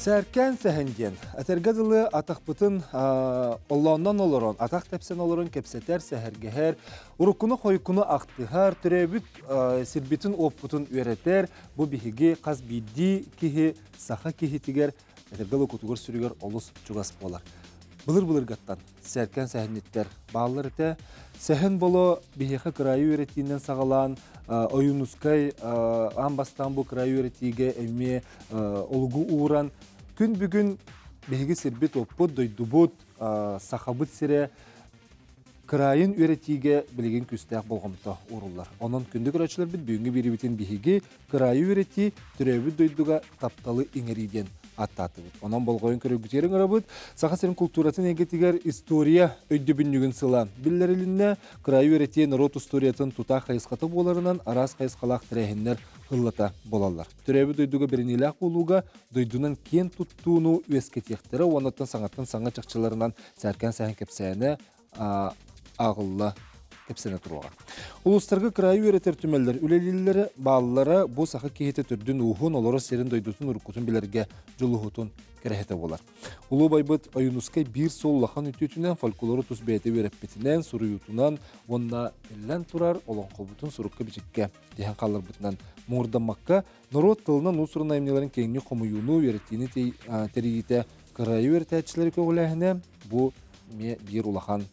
Сээркээн сэһэн диэн этэргэ дылы атахпытын оллооннон олорон, атах тэпсэн олорон кэпсэтэр, сэһэргэһэр, уруккуну-хойуккуну ахтыһар, төрөөбүт сирбитин-уоппутун үөрэтэр, бу биһиги хас биирдии киһи саха киһитигэр этэргэ дылы кутугар-сүрүгэр олус чугас буолар. Былыр-былыргаттан сээркээн сэһэнньиттэр бааллар этэ. Сэһэн Боло биһиэхэ кыраайы үөрэтиинэн саҕалаан Ойуунускай аан бастаан бу кыраайы үөрэтиигэ эмиэ олугу ууран күн бүгүн биһиги сирбит-уоппут, дойдубут, сахабыт сирэ кыраайын үөрэтиигэ билигин күүстээх болҕомто ууруллар. Онон күндү көрөөччүлэрбит бүгүҥҥү биэриибитин биһиги кыраайы үөрэтии, төрөөбүт дойдуга тапталы иҥэрии диэн ааттаатыбыт. Онон болҕойон көрөргүтүгэр ыҥырабыт. Саха сирин култууратын эйгэтигэр история өйдөбүнньүгүн сыла биллэрилиннэ. Кыраайы үөрэтии норуот устуоруйатын тутаах хайысхата буоларынан араас хайысхалаах тэрээһиннэр ыллата буолаллар. Төрөөбүт дойдуга бэриниилээх буолууга дойдунан киэн туттууну үөскэтиэхтэрэ уонна саҥаттан саҥа чахчыларынан сээркээн сэһэн кэпсээнэ ааҕылла кэпсэнэ туруоҕа. Улуустарга кыраайы үөрэтэр түмэллэр үлэлииллэрэ, бааллара бу саха киһитэ төрдүн ууһун, олорор сирин дойдутун уруккутун билэргэ дьулуһутун кэрэһитэ буолар. Улуу байбыт Ойуунускай биир суол улахан үтүөтүнэн фольклору тус бэйэтэ үөрэппитинэн, суруйуутунан уонна биллэн турар олоҥхобутун сурукка-бичиккэ тиһэн хаалларбытынан муҥурдаммакка, норуот тылынан уус-уран айымньыларын киэҥник хомуйууну, үөрэтиини тэрийиитэ кыраайы үөрэтээччилэри көҕүлээһинэ бу эмиэ биир улахан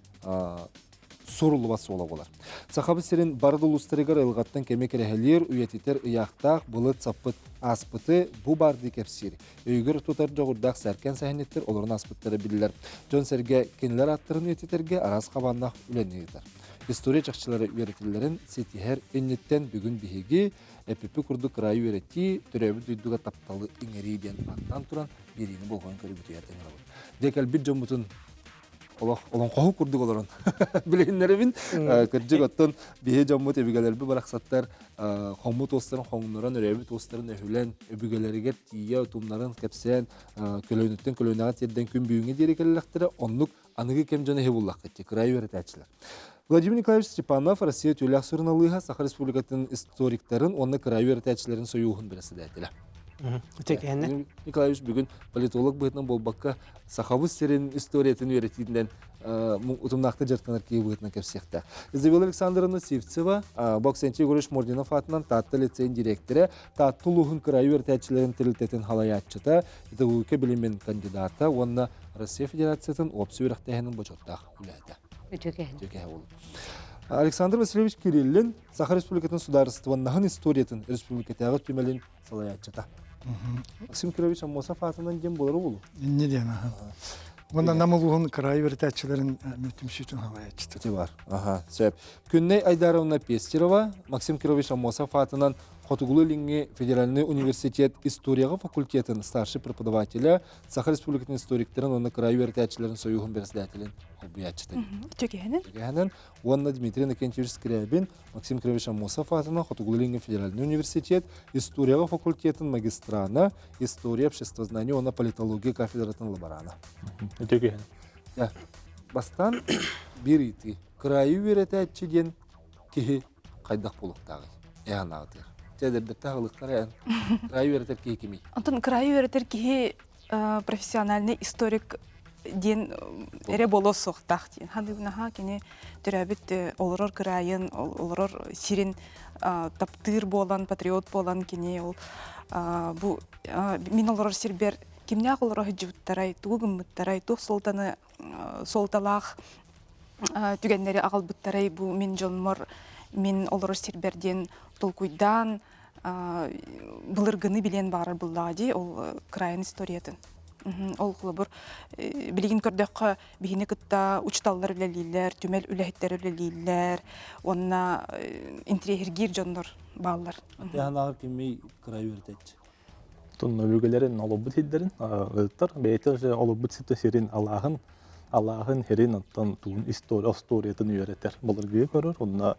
суруллубат суола буолар. Сахабыт сирин бары да улуустарыгар ылҕаттан кэми кэрэһэлиир, үйэтитэр ыйаахтаах былыт саппыт ааспыты бу баардыы кэпсиир. Өйүгэр тутар дьоҕурдаах сээркээн сэһэнньиттэр олорон ааспыттара биллэр. Дьон-сэргэ кинилэр ааттарын үйэтитэргэ араас хабааннаах үлэни ыытар. История чахчылары үөрэтиллэрин ситиһэр инниттэн бүгүн биһиги эпипи курдук кыраайы үөрэтии, төрөөбүт дойдуга тапталы иҥэрии диэн ааттаан туран биэриини болҕойон көрүүбүтүгэр ыҥырабыт. Дьэ кэлбит дьоммутун олох олоҥхоһу курдук олорон билиһиннэрэбин. Кырдьык оттон биһи дьоммут өбүгэлэрбит барахсаттар хоммут уостарын хоҥнорон, өрөөбүт уостарын өһүлэн, өбүгэлэригэр тиийэ утумнарын кэпсээн, көлүөнэттэн көлүөнэҕэ тиэрдэн күн бүгүҥҥэ диэри кэллэхтэрэ оннук аныгы кэм дьоно иһи буллаххыт кыраайы үөрэтээччилэр. Владимир Николаевич Степанов Россия түүлээх суруналыыһа, Саха Республикатын историктарын уонна кыраайы үөрэтээччилэрин сойууһун председателэ. Үтүөкэһинэ. Николаевич бүгүн политолог быһыытынан буолбакка, Сахабыт сирин историятын үөрэтиитинэн утумнаахтык дьарыктанар киһи быһыытынан кэпсиэхтээх. Изабелла Александровна Сивцева, Боксентий Егорович Мординов аатынан Таатта лицейин директора, Таатта улууһун кыраайы үөрэтээччилэрин тэрилтэтин халайааччыта, педагогика билимин кандидата уонна Россия Федерациятын уопсай үөрэхтээһинин бочуоттаах үлэһитэ. Үтүөкэһин. Үтүөкэһэ буолун. Александр Васильевич Кириллин Саха Республикатын судаарыстыбаннаһын историятын республикатааҕы түмэлин салайааччыта. Максим Кирович Аммосов аатынан диэн буолар буолу. Инне диэн аха. Уонна Нам улууһун кыраайы үөрэтээччилэрин түмсүүтүн салайааччыта. Ити бар. Аха, сөп. Күннэй Айдаровна Пестерова Максим Кирович Аммосов аатынан Хотугулуу-Илиҥҥи федеральнай университет историяҕа факультетын старшай преподавателэ, Саха Республикатын историктарын уонна кыраайы үөрэтээччилэрин сойууһун председателин холбуйааччыта. Үтүөкэһинэн. Үтүөкэһинэн уонна Дмитрий Иннокентьевич Скрябин, Максим Кирович Аммосов аатынан Хотугулуу-Илиҥҥи федеральнай университет историяҕа факультетын магистрана, история, обществознание уонна политология кафедратын лаборана. Үтүөкэһинэн. Бастаан биир ыйытыы. Кыраайы үөрэтээччи диэн киһи хайдах буолуохтааҕый? Эһэн аҕытыар. Чэ, эдэрдэртэ аҕылыктар эн. Кыраайы үөрэтэр киһи кимий? Онтон кыраайы үөрэтэр киһи профессиональный историк диэн эрэ буолуо суохтаах диэн. Ханныгынаха кини төрөөбүт олорор кыраайын, олорор сирин таптыыр буолан, патриот буолан кини ол бу мин олорор сирбэр кимнээх олоро сылдьыбыттарай, тугу гыммыттарай, туох суолтаны суолталаах түгэннэри аҕалбыттарай бу мин дьонмор мин олорор сирбэр диэн толкуйдаан былыргыны билиэн баҕарар буллаҕа дии ол кыраайын историятын ол холобур билигин көрдөххө биһини кытта учууталлар үлэлииллэр түмэл үлэһиттэрэ үлэлииллэр уонна интириэһиргиир дьоннор бааллар Тыаһанааҕар кимий кыраайы үөрэтээччи Тун өбүгэлэрин олорбут сирдэрин ыыттар. Бэйэтэ олорбут сирин алааһын, алааһын сирин оттон туун история, историятын үөрэтэр. Былыргы көрөр, онно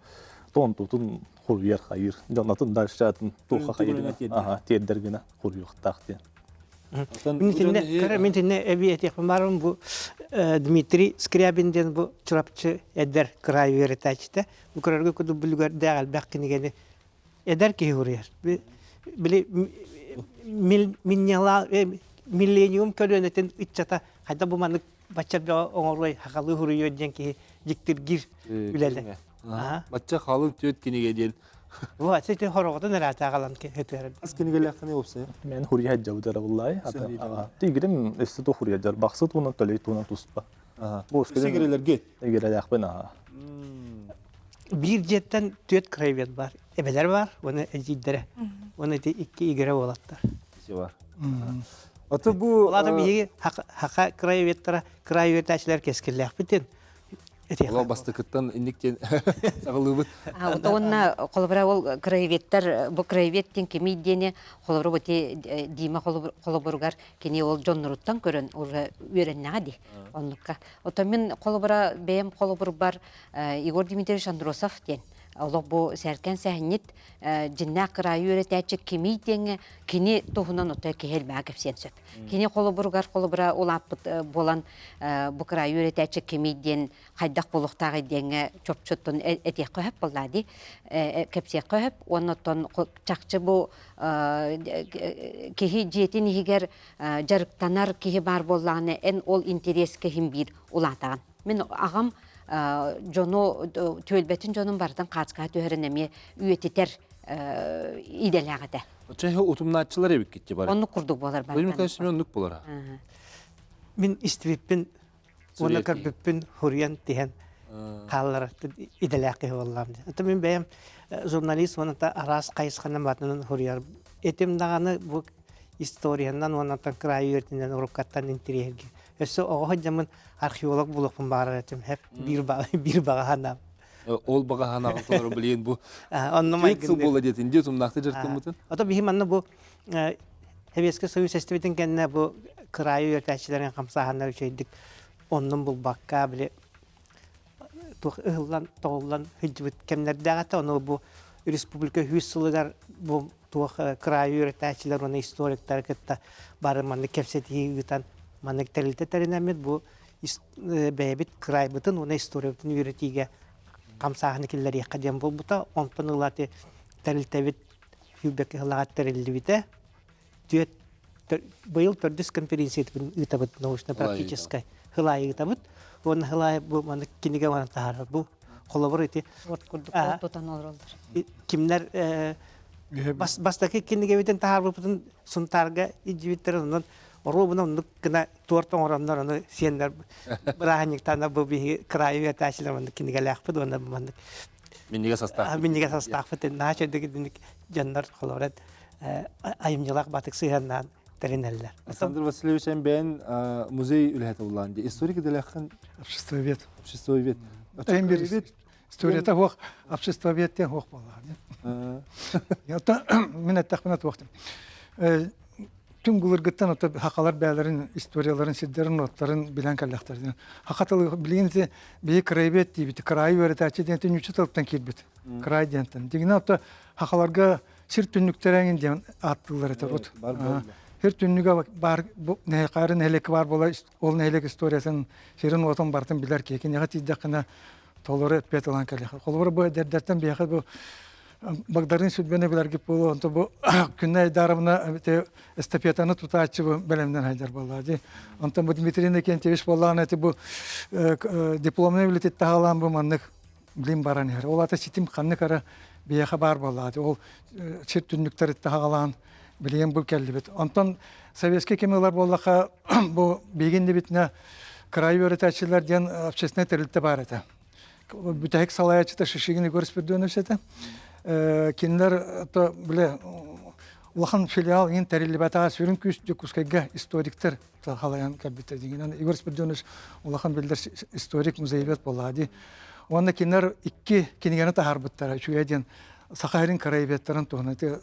тон тутун хуруйар хайыр. Дьонатын дальше атын туохха хайыр. Аха, тиэрдэр гына хуруйуохтаах диэн. Мин итиннэ мин итиннэ эбии этиэхпин баарым бу Дмитрий Скрябин диэн бу Чурапчы эдэр кыраай үөрэтээччитэ. Бу көрөргө курдук бүлүгэрдээх элбэх кинигэни эдэр киһи уруйар. Били Миллениум көлүөнэтин ыччата хайда бу маннык бачча бөҕө оҥоруой, хахалыы хуруйуо диэн киһи дьиктиргиир үлэлэр. Бачча халыҥ түөт кинигэ диэн. Вот, сити хороҕотун эрэ атаагалан көтүөрэн. Ас кинигэлээххини уопсайа? Мен хуруйа дьабытара буллай. Тигрим өссө то хуруйа дьар бахсы туунан төлөй туунан туспа. Бу Игирелерге. Игирелээхпин аха. Биир дьиэттэн түөт краевед бар. Эбэлэр бар, уонна эдьиийдэрэ. Уонна ити икки игирэ уолаттар. Бар. Ото бу Улаата биһиги хака краеведтара краеведтаачылар кэскиллээхпитин Ол бастакыттан инник диэн саҕалыыбыт. Уонна холобура ол краеведтар бу краевед диэн кимий диэни холобура бу Дима холобуругар кини ол дьонноруттан көрөн уже үөрэннэҕэ дии оннукка. Оттон мин холобура бэйэм холобурбар Егор Дмитриевич Андросов диэн олох бу сээркэн сэһэнньит дьиннээх кыраайы үөрэтээччи кимий диэҥҥэ кини туһунан отой киһи элбэҕи кэпсиэн сөп. Кини холобуругар холобура улааппыт буолан бу кыраайы үөрэтээччи кимий диэн хайдах буолуохтааҕый диэҥҥэ чопчуттан этиэххэ сөп буоллаа дии кэпсиэххэ сөп уонна оттон чахчы бу киһи дьиэтин иһигэр дьарыктанар киһи баар буоллаҕына эн ол интэриэскэ иһин биир улаатаҕын. Мин аҕам дьону түөлбэтин дьонун барытын хаацкаҕа түһэрин эмиэ үйэтитэр идэлээх этэ. Чэ утумнааччылар эбиккит бар. Оннук курдук буолар бар. Владимир Николаевич оннук буолар. Мин истибиппин уонна көрбүппүн хуруйан тиһэн хааллар идэлээх киһи буоллаам. Это мин бэйэм журналист уонна араас хайысханан батынан хуруйар. Этим даҕаны бу историянан уонна кыраайы үөрэтинэн уруккаттан интириэһирги. Өссө оҕо сылдьаммын археолог буолуохпун баҕарар этим. Хеп биир биир баҕа санаам. Ол баҕа санааҕын толору билиэн бу. Онно майгын. буола диэтин дии тумнаахты дьарыктаммытын. Ото биһи манна бу Сэбиэскэй Союз эстибитин кэннэ бу кыраайы үөрэтээччилэрин хамсааһыннар үчүгэйдик оннун булбакка били туох ыһыллан тоҕуллан сылдьыбыт кэмнэрдээх этэ. Ону бу республика үһүс сылыгар бу туох кыраайы үөрэтээччилэр уонна историктары кытта бары маннык кэпсэтии ыытан маннык тэрилтэ тэринэммит бу бэйэбит кыраайбытын уонна историябытын үөрэтиигэ хамсааһыны киллэриэххэ диэн буолбута. Онтон ыла тэрилтэбит сүүрбэккэ сыллаҕа тэриллибитэ. Түөрт быйыл төрдүс конференциятын ыытабыт научно-практическай хылаайы ыытабыт. Уонна хылаайы бу маннык кинигэ баран таһаарар. Бу холобур ити курдук тутан олороллор. Кимнэр бастакы кинигэбитин таһаарбыппытын Сунтаарга илдьибиттэр онон оруобуна оннук гына туорт оҥороннор ону сиэннэр бырааһынньыктаана бу биһиги кыраайы үөрэтээччилэр маннык кинигэлээхпит уонна маннык Минньигэс астаахпыт. Минньигэс астаахпыт. Наһаа чэйдик дьоннор холобура айымньылаах батык сыһыаннаан тэринэллэр. Александр Васильевич эн бэйэн музей үлэһитэ буллаан дии. Историк идэлээххин? Обществовед. Обществовед. Эм бир историята хуох обществовед диэн хуох буоллаҕа. Ята мин эттэхпинэ туохтум. Түн былыргыттан ото хахалар бээлэрин историяларын сирдэрин уоттарын билэн кэллэхтэр. Хаха тылы билигин биһи краевед диибит, кыраайы үөрэтээччи диэн түннүкчү тылтан киирбит. Край диэнтэн. Дигинэ ото хахаларга сир түннүктэрэ диэн ааттыыллар этэ урут. Сир түннүгэ бар нэһилиэк нэһилиэк бар буола ол нэһилиэк историятын сирин уотун барытын билэр киһи. Киниэхэ тиийдэххинэ толору эппиэт ылан кэлиэх. Холобура бу эдэрдэртэн биһиэхэ бу Багдарын сүлбэни билэргит буолуо, онто бу Күннэ Айдаровна эстафетаны тутааччы бу бэлэмнэн хайдар буоллаа дии. Онтон бу Дмитрий Иннокентьевич буоллаҕына ити бу дипломнай үлэтит таһалаан бу маннык билим баран иһэр. Ол ата ситим ханнык ара биһиэхэ баар буоллаа дии. Ол сир түннүктэри таһаҕалаан билигин бу кэллибит. Онтон советский кэми ылар буоллахха бу биһиги иннибитинэ кыраайы үөрэтээччилэр диэн общественнай тэрилтэ баар этэ. Бүтэһик салайааччыта Шишигин Егор Спиридонович этэ. Кинилэр то бile улахан филиал иҥин тэриллибэтэҕэ сүрүн күүс Дьокуускайга историктар халайан кэлбиттэр дигинэн Егор Спиридонович улахан биллэр историк музейвед буоллаҕа дии. Уонна кинилэр икки кинигэни таһаарбыттара үчүгэй диэн Саха сирин краеведтарын туһунан ити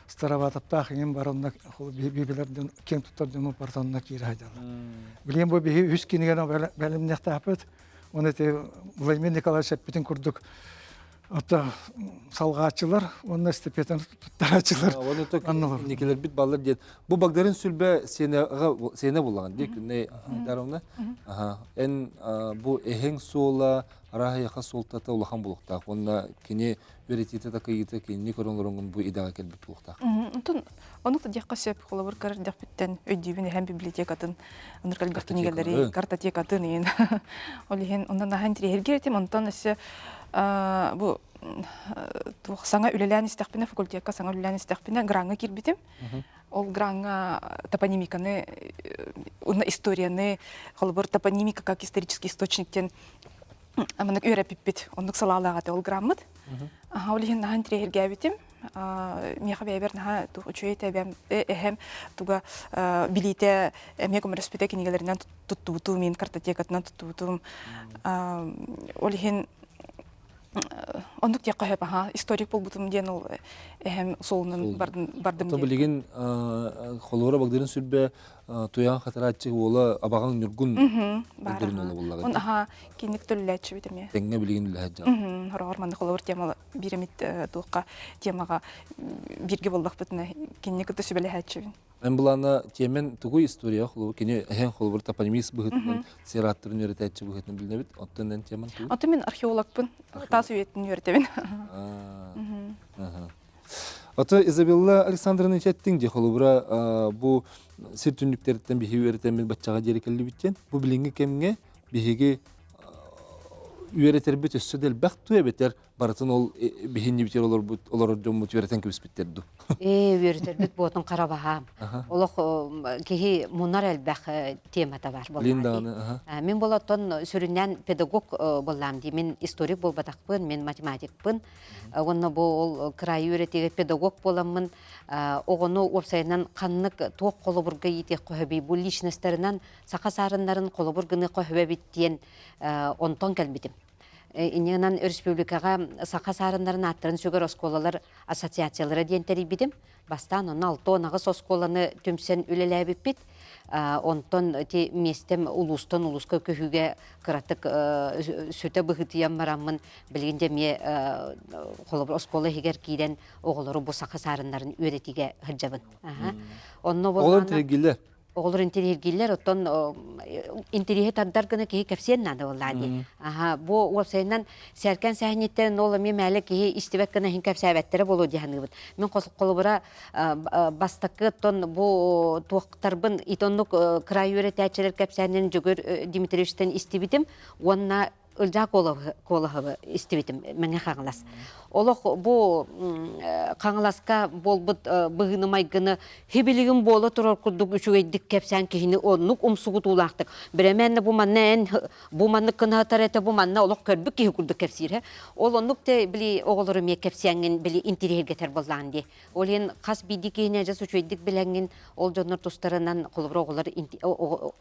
Староватовтаах иҥин бар онно биһилэр дьон киэн туттар дьоммут барыта онно киирэ сылдьаллар. Билигин бу биһи үс кинигэни бэлэмниэхтээхпит. Оны ити Владимир Николаевич эппитин курдук. Ото салҕааччылар уонна эстафетаны туттарааччылар анналар. Никелербит баллар диэн. Бу Багдарын сүлбэ сиэнэҕэ сиэнэ буллаҕын дии Күннэй Айдаровна. Аха. Эн бу эһэҥ суола арааһыйаха суолтата улахан булуктаах. Уонна кини үөрэтиитэ такыйыыта кинини көрөн олороҥҥун бу идэҕэ кэлбит буолуохтаах. Онтон оннук да диэххэ сөп. Холобур кыра эрдэхпиттэн өйдүүбүн эһэм библиотекатын, оннук элбэх кинигэлэри, картотекатын иин. Ол иһин онон наһаа интириэһиргиир этим. Онтон өссө бу туох саҥа үлэлээн истэхпинэ, факультекка саҥа үлэлээн истэхпинэ граҥҥа киирбитим. Ол граҥҥа топонимиканы, уонна историяны, холобур, топонимика как исторический источник диэн маннык үөрэппиппит. Оннук салаалаах этэ ол граммыт. Ол иһин наһаа интириэһиргээбитим. Миэхэ бэйэбэр наһаа үчүгэй этэ эһэм туга билиитэ эмиэ көмөлөспүтэ кинигэлэринэн туттубутум, мин картотекатынан туттубутум. Ол иһин оннук диэххэ сөп аха историк буолбутум диэн ол эһэм суолунан бардым диэн. Билигин холуора Багдырын сүрбэ туйаан хатарааччы уола абаҕаҥ Ньургун Багдырын уола буоллаҕа. Он аха киник төллөөччүбүт эмиэ. Тэҥҥэ билигин үлэһит дьон. Хороҕор манна холобур тема биир эмит туохха темаҕа бииргэ буоллахпытына кинини кытта сүбэлэһээччибин. Эн былаана тиэмэн тугуй история холобур кини эһэн холобур топонимист быһыытынан сираттарын үөрэтээччи быһыытынан билинэбит. Оттон эн теман тугуй? Оттон мин археологпын. Таас үйэтин үөрэтэбин. Ото Изабелла Александровна эттиҥ дии холобура бу сир түннүктэриттэн биһиги үөрэтэммит баччаҕа диэри кэллибиттэн бу билиҥҥи кэмҥэ биһиги үөрэтэрбит өссө да элбэх дуу эбэтэр барытын ол биһиннибитигэр олорбут олорор дьоммут үөрэтэн кэбиспиттэр дуу Ээ, үөрэтэрбит буотун хара баһаам. Олох киһи мунар элбэх темата бар Билин даҕаны, Мин болоттон сүрүннээн педагог боллаам дии. Мин историк буолбатахпын, мин математикпын. Уонна бу ол кыраайы үөрэтиигэ педагог буоламмын оҕону уопсайынан ханнык туох холобурга иитиэх хөбүй бу личностарынан саха саарыннарын холобур гыныахха хөбөбүт диэн онтон кэлбитим. Иннинэн республикаҕа саха саарыннарын ааттарын сүгэр оскуолалар ассоциациялара диэн тэрийбитим. Бастаан онно 68 оскуоланы түмсэн үлэлээбиппит. Онтон ити миэстэм улуустан улууска көһүүгэ кыратык сүтэ быһыытыйан бараммын билигин дьэ эмиэ холобур оскуола иһигэр киирэн оҕолору бу саха саарыннарын үөрэтиигэ сылдьабын. Онно Оҕолор интириэһиргииллэр. Оҕолор интириэһиргииллэр, оттон интириэһи тардар гына киһи кэпсиэн наада буоллаа дии. Аха, бу уопсайынан сээркэн сэһэнньиттэрин ол эмиэ мээлэ киһи истибэт гына иһин кэпсээбэттэрэ буолуо дии саныыбын. Мин холобура бастакы оттон бу туохтарбын ити оннук кыраай үөрэтээччилэр кэпсээннэрин Дьөгүөр Дмитриевичтэн истибитим уонна Ылдьаа Куолаһовы истибитим Мэҥэ Хаҥалас. Олох бу Хаҥаласка буолбут быһыыны-майгыны хибилигин буола турар курдук үчүгэйдик кэпсээн киһини оннук умсугутуулаахтык бирэмээннэ бу манна эн бу маннык кынаһытар этэ бу манна олох көрбүт киһи курдук кэпсиир ол оннук те били оҕолору эмиэ кэпсээҥҥин били интириэһиргэтэр буоллаҕын дии ол иһин хас биирдии киһини адьас үчүгэйдик билэҥҥин ол дьоннор тустарынан холобура оҕолор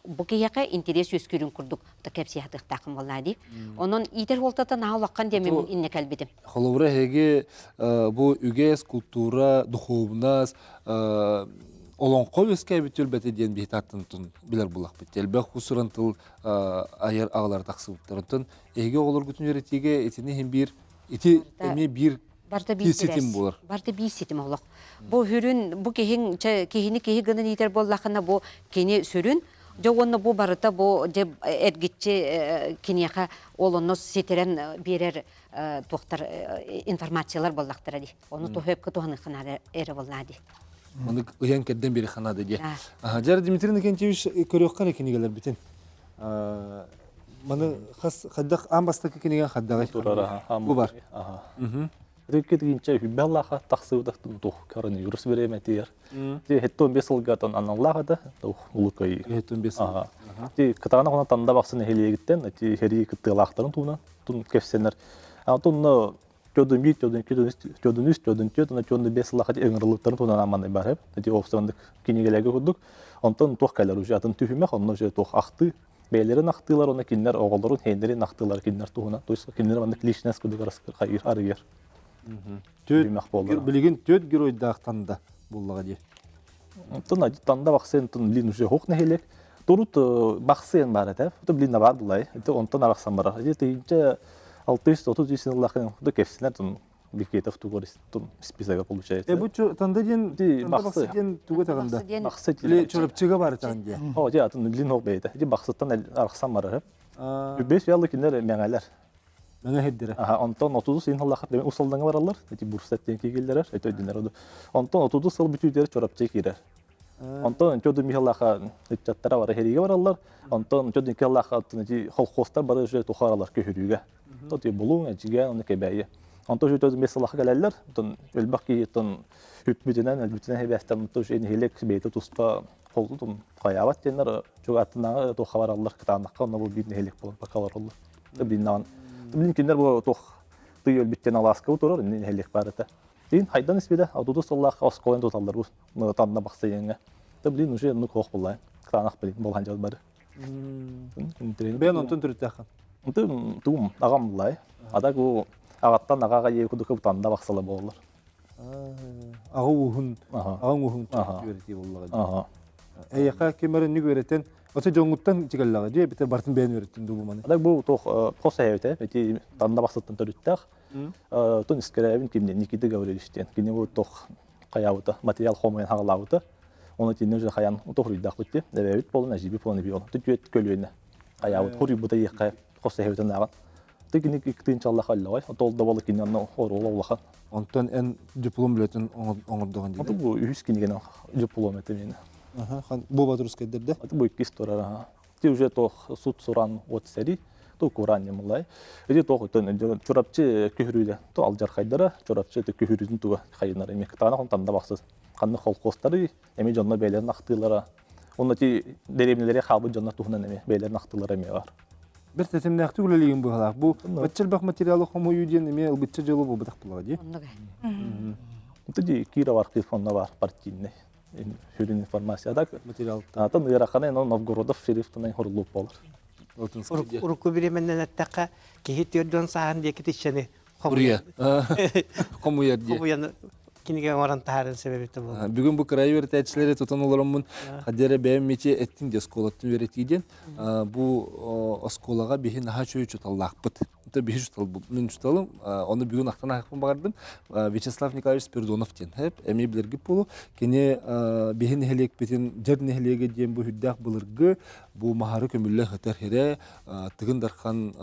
бу киһиэхэ интэриэс үөскүүрүн курдук кэпсии сатыахтааххын буоллаа дии. Онон иитэр суолтата наһаа улахан диэн мин иннэ кэлбитим. Холобура эһиги бу үгэс, култуура, духуобунас, олоҥхо үөскээбит түөлбэтэ диэн биһи тааттан билэр буллахпыт. Элбэх усуран тыл айар аҕалар тахсыбыттар. Онтон эһиги оҕолоргутун үөрэтиигэ итини иһин биир ити эмиэ биир Барыта биир ситим буолар. Барыта биир ситим олох. Бу сүрүн, бу киһиҥ, чэ, киһини киһи гынан иитэр буоллаххына, бу кини сүрүн, дьэ уонна бу барыта бу дьэ эргиччи киниэхэ ол онно ситэрэн биэрэр туохтар информациялар буоллахтара дии. Ону туһуэпкэ туһаныахха наада эрэ буоллаа дии. Маны ыйан кэрдэн биэриэххэ наада дии. Дьэ, Дмитрий Иннокентьевич көрүөххэ эрэ кинигэлэрбитин. Маны хас хайдах аан бастакы кинигэ хайдаҕый? Турар Бу бар. Рүккет гинче хүббэллаха тахсыбытахтын тух коронавирус бириэмэтигэр. Ти хеттон бес сылгатан аналлаах этэ тух улукай. Хеттон бес. Ти кытаанах она танда бахсын нэһилиэгиттен ти херии кыттыылаахтарын туунан тун кэпсэнэр. Тунна тёдун биир, тёдун икки, тёдун үс, тёдун түөрт, уонна тёдун бес сыллаах ыҥырылыктарын туһунан аманай бар эбит. Ити офсондук кинигэлэргэ курдук. Онтон туох кэлэр уже атын түһүмэх, онно уже туох ахтыы, бэйэлэрин ахтыылар, уонна кинилэр оҕолорун, хейнерин ахтыылар кинилэр туһунан. То есть кинилэр маннык личность курдук арыйар. Арыйар. Билигин түөрт геройдаах танда буллаҕа дии. Онтон танда бахсыан тун блин уже хох нэһилиэк. Турут бахсыан бар этэ. Блин бар булай. Онтон арахсан барар. Ити 633 сыллаахын кэпсэнэр Бекетов тугар списога получается. Э бу танда диэн бахсы диэн тугу тагында? Бахсы Или Чурапчыга бар тагын диэн. О, дьэ атын билин хок бэйэтэ. Ди бахсыттан арахсан барар. Бес ялы кинер мэҥэлэр. Мэҥэ хирдэрэ. Аха, онтон 30 син халлахат деме усалдаҥа бараллар. Эти бурсат диэн кигиллэрэр, эти өйдөнөр. Онтон 30 сыл бүтүүтэр Чурапчы киирэр. Онтон чөдү Михалаха ыччаттара бары хэриигэ бараллар. Онтон чөдү Михалаха колхозтар бары тухаралар көһөрүүгэ. Тот булуҥ, эдьигээн, оны кэбээйи. Онтон үтө мес сылаха кэлэллэр. Онтон элбэх киһи оттон үппүтүнэн, өлбүтүнэн хэбээстэн онтон үчүгэй нэһилиэк бэйэтэ туспа холтутун хайаабат диэннэр чугааттынааҕы туохха бараллар кытаанахха онно бу биир нэһилиэк буолан пока олороллор. Билиннаҕын. Билин кинилэр бу туох тый өлбүттэн алааска турар инни нэһилиэк баар этэ. Тин хайдан испитэ отуту сыллаах оскуоланы туталлар бу танна бахсыйыҥҥа. Та блин уже ну кох буллай. Кытаанах билин болхан жал бары. Бэйэн онтон төрүттээххин. Онтон тугум аҕам буллай. Ата ку аҕаттан аҕаҕа ийэ кудука бутанда бахсала буоллар. Аҕа ууһун, аҕаҥ ууһун үөрэтии буоллаҕа. Эйэхэ ким эрэ инник үөрэтэн, ото дьоҥҥуттан тигэллэҕэ дии, эбэтэр бартын бэйэн үөрэттин дуу маны. Ата бу туох хос эһэбитэ, ити танда бахсыттан төрүттээх. Тон искэрээбин кимне Никита Гаврильевич диэн. Кини бу туох хайаабыта, материал хомуйан хаҕалаабыта. Оны тинне уже хаян утохруйдаахпыт ти. Эбэбит болун, ажиби болун эби ол. Түтүөт көлүөнэ. Хайаабыт хоруйбута иэххэ хос эһэбитин ааҕан. Ты кини тыынчаллах аллаҕай. Отол да болы кини онно оруола улахан. Онтон эн диплом үлэтин оҥордоҕун дии. Бу үһүс кинигэнэн диплом этэ миэнэ. Бу батрускайдерде? Бу иккис турар. Ти уже тох суд суран от сери, то куран ньымылай. Ити тох Чурапчы күһүрүүлэ, то алдьархайдара, Чурапчы күһүрүүтүн туга хайынар эми кытаанах онтан да бахсыз. Ханны холкуостары, эми дьонно бэйлэрин ахтыылара, онно ти дэриэбинэлэри хаалбыт дьонно туһунан эми бэйлэрин ахтыылара эми бар. Бер тэтимнээхтик үлэлиигин быһалаах. Бу бачча элбэх материалы хомуйуу диэн эмиэ ылбычча дьыала буолбатах буоллаҕа дии. Ити Киров архив онно бар партийнай. Сүрүн информация так материал. Атын ыарахана Новгородов шрифтынан хорулуп болар. Урукку бириэмэннэн эттэххэ, киһи 40 сааһын диэки тиччэни хомуйар дии. Хомуйан кинигэ оҥорон таһаарын себебите буолар. Бүгүн бу кырайы үөрэтээччилэри тутан олороммун хадера бэйэм мечи эттин де оскуолаттан үөрэтии диэн бу оскуолаҕа биһи наһаа үчүгэй учууталлаахпыт. Это биһи учуутал мин учууталым, ону бүгүн ахтан аахпын баҕардым. Вячеслав Николаевич Спиридонов диэн хэп эмиэ билэргит буолу. Кини биһи нэһилиэкпитин дьэр нэһилиэгэ диэн бу үрдээх былыргы бу маһары көмүллэ сытар сирэ Тыгын Дархан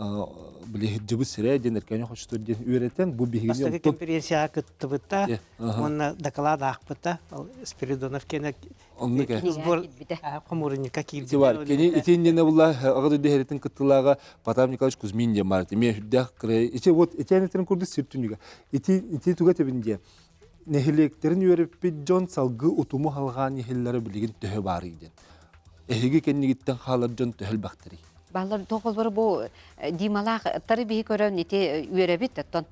били дьыбыт сирэ диэн эркээни хочтор диэн үөрэтэн бу биһигини Бастакы конференцияҕа кыттыбыта уонна доклад аахпыта Спиридонов киэнэ Оннук ээ. Сбор хомуурунньукка киирбитэ. Бар. Кини итиннинэ була аҕа дойду иһэритин кыттылааҕа Потап Николаевич Кузьмин диэн баар. Эмиэ үрдээх кырай. Ити вот итиэнэтин курдук сир түнүгэ. Ити ити туга этэбин диэ. Нэһилиэктэрин үөрэппит дьон салгыы утуму халҕаан иһиллэрэ билигин төһө баарый диэн. Эһиги кэннигиттэн хаалар дьон төһө элбэхтэрий? Балар тоҕолору бу Дималаах тары биһи көрөн ити үөрэбит оттон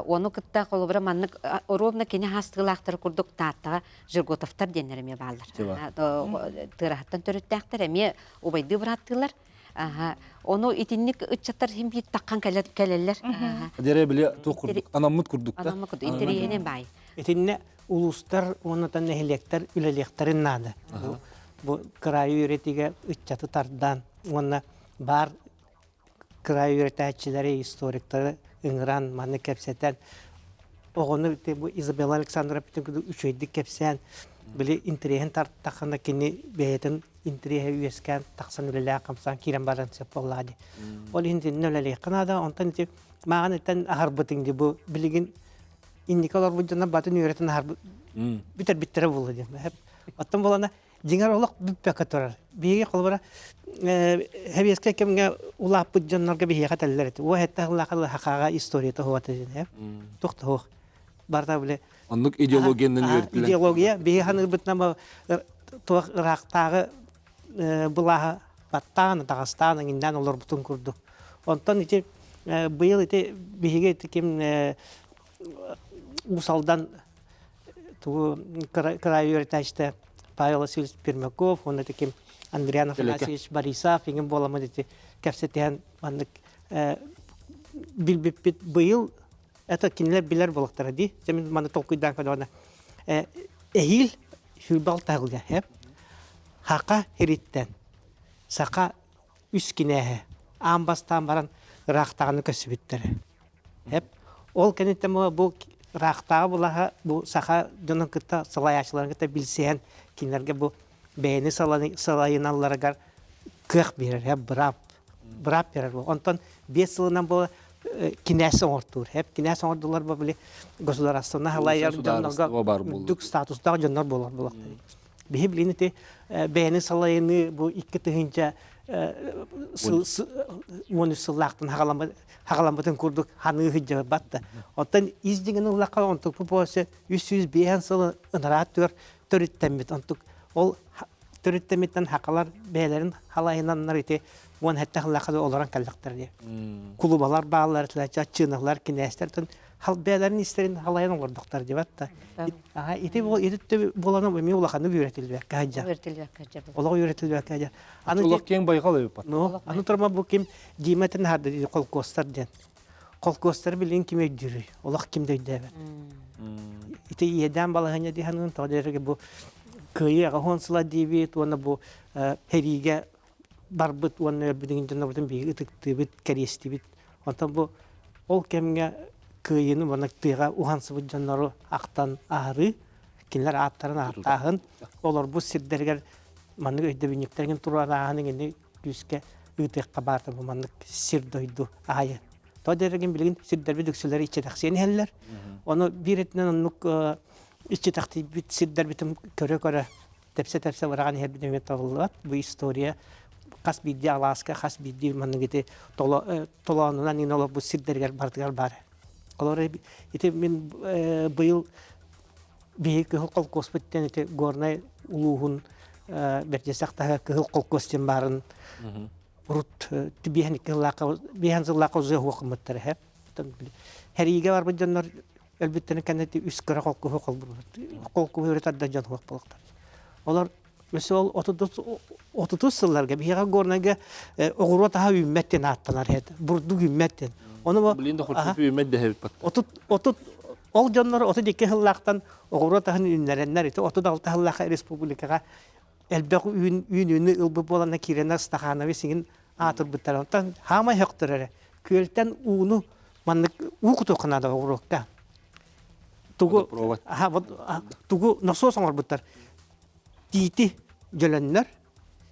ону кытта холобура маннык ровно кини хаастыылаахтар курдук Тааттаҕа Жерготовтар диэннэр эмиэ бааллар. Тыараһаттан төрүттээхтэр эмиэ убайдыы бырааттыылар. Ону итинник ыччаттар син биир таххан кэлэллэр. Дэрэ били туох курдук анаммыт курдук да. Анаммыт курдук интэриэһинэй баай. Итиннэ улуустар уонна нэһилиэктэр үлэлиэхтэрин наада. Бу кыраайы үөрэтиигэ ыччаты тардан уонна баар кыраайы үөрэтээччилэри, историктары ыҥыран манны кэпсэтэн оҕону бу Изабелла Александровна үчүгэйдик кэпсээн били интэриэһин тартаххына кини бэйэтин интэриэһэ үөскээн тахсан үлэлээн-хамсаан киирэн баран сөп буоллаҕа дии. Ол иһин итиннэ үлэлиэххэ наада. Онтон ити мааҕын иттэн аһарбытыҥ дии бу билигин инники олорбут дьоннор батын үөрэтэн аһарбыт бүтэрбиттэрэ буолла диэн. Оттон буолана дьиҥэр олох бүппэккэ турар. Биһиги холобура сэбиэскэй кэмҥэ улааппыт дьоннорго биһиэхэ этэллэр этэ. Уо этэ сыллаахы хахаҕа историята суоҕа диэн. Туох да суох. Барыта били Оннук идеологиянан үөртүлэр. Идеология биһи ханыырбытынан туох ыраахтааҕы былааһы баттаан, таҕастаан, эҥиннээн олорбутун курдук. Онтон ити быйыл ити биһиги ити ким Уус Алдан тугу кыраайы үөрэтээччитэ Павел Васильевич Пермяков уонна ити ким Андриан Афанасьевич Борисов иҥин буоламмыт ити кэпсэтиһэн маннык билбиппит быйыл это кинилэр билэр буолуохтара дии. Дьэ мин маны толкуйдаан көрдөҕүнэ эһиил 26 сылга Хака ириттэн саха үс кинээһэ аан бастаан баран ыраахтааҕыны көрсүбүттэрэ. Эп ол кэнниттэн бу ыраахтааҕы былаһа бу саха дьонун кытта салайааччыларын кытта билсиһэн кинилэргэ бу бэйэни салайыналларыгар кыах биэрэр, быраап быраап биэрэр. Онтон 5 сылынан бу кинээс оҥортуур. Эп кинээс оҥордулар бу били государствоны халайар дьоннорго үрдүк статустаах дьоннор буолар буолуохтар. Биһи билин ити бэйэни салайыныы бу 2000 13 сыллаахтан хаҕаламмытын курдук ханыы сылдьыбат да. Оттон ис дьиҥин ыллахха онтукпу буосе 305 сыл ынараа түөр төрүттэммит. Онтук ол төрүттэммиттэн хакалар бэйэлэрин халайынаннар ити 17 сыллаахха олорон кэллэхтэр диye. Кулубалар бааллар, чыыналар, кинээстэр хал бэйэлэрин истэрин халайан олордохтор дебат да. Аха ити бу ити буолан эмиэ улаханнык үөрэтилбэккэ сылдьар. Үөрэтилбэккэ сылдьар. Олох үөрэтилбэккэ сылдьар. Аны олох киэҥ байҕал эбит. Ну, аны турма бу ким Дима этин харды холкуостар диэн. Холкуостар билин ким өйдүүрүй? Олох ким да өйдөөбөт. Ити иэдээн балаһыанньа дии саныын тоҕо диэри бу кыайыы аҕаһуон сыла диибит уонна бу сэриигэ барбыт уонна өлбүтүн дьоннорбутун биһиги ытыктыыбыт, кэриэстибит. Онтон бу ол кэмҥэ кыайыыны уонна тыаҕа уһансыбыт дьоннору ахтан аһарыы, кинилэр ааттарын ааттааһын, олорбут сирдэригэр маннык өйдөбүнньүктэрин туруорааһын иҥини күүскэ ыытыахха баарта бу маннык сир-дойду аайы. То дэрэгин билигин сирдэрбит үксүлэри иччитэхсийэн иһэллэр. Ону биир өттүнэн оннук иччитэхтийбит сирдэрбитин көрө-көрө тэпсэ-тэпсэ быраҕан иһэрбит эмиэ табыллыбат. Бу история хас биирдии алааска, хас биирдии маннык ити толоонунан иҥин олорбут сирдэригэр барытыгар баар. Олор ити мин быйыл биһиги кыһыл холкуоспут диэн ити Горнай улууһун Бэрдьэсэх таһа кыһыл холкуос диэн баарын урут биэһэн икки сыллаахха биэһэн сыллаахха узуя хуохуммуттар эһэ. Хэриигэ барбыт дьоннор өлбүттэрин кэннэ үс кыра холкуһу холкуһу өрө тардан дьон хуох буолуохтар. Олор өссө ол отутус сылларга биһиэхэ Горнайга оҕуруот аһа үүммэт диэн ааттанар этэ. Бурдук үүммэт диэн. Ону Блин да хортуоппуй үүммэт дэһэбит 30 ол дьоннор 32 сыллаахтан оҕуруот аһын үүннэрэннэр ити 36 сыллаахха республикаҕа элбэх үүнүүнү ылбыт буоланна киирэннэр Стаханович сиҥин аатырбыттар. Онтон хаамай хөхтөр эрэ. Күөлтэн ууну маннык уу кутуохха наада оҕуруокка. Тугу тугу носуос оҥорбуттар. Тиити дьөлөннөр.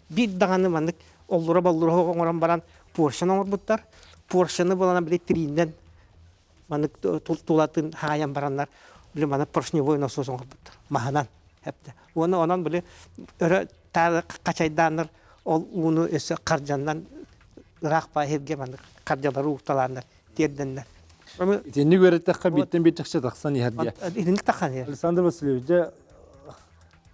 Биир даҕаны маннык оллура-боллура оҥорон баран поршень оҥорбуттар. Поршены булан били тириинэн маннык тулатын хаайан бараннар били маны поршневой насос оҥорбуттар маһынан эптэ уонна онон били өрө хачайдааннар ол ууну өссө хардьаннан ыраах баһиргэ маннык хардьалары укталааннар тиэрдэннэр Итинник үөрэттэххэ бииртэн биир чахчы тахсан иһэр диye. Итинник тахсан иһэр. Александр Васильевич, дьэ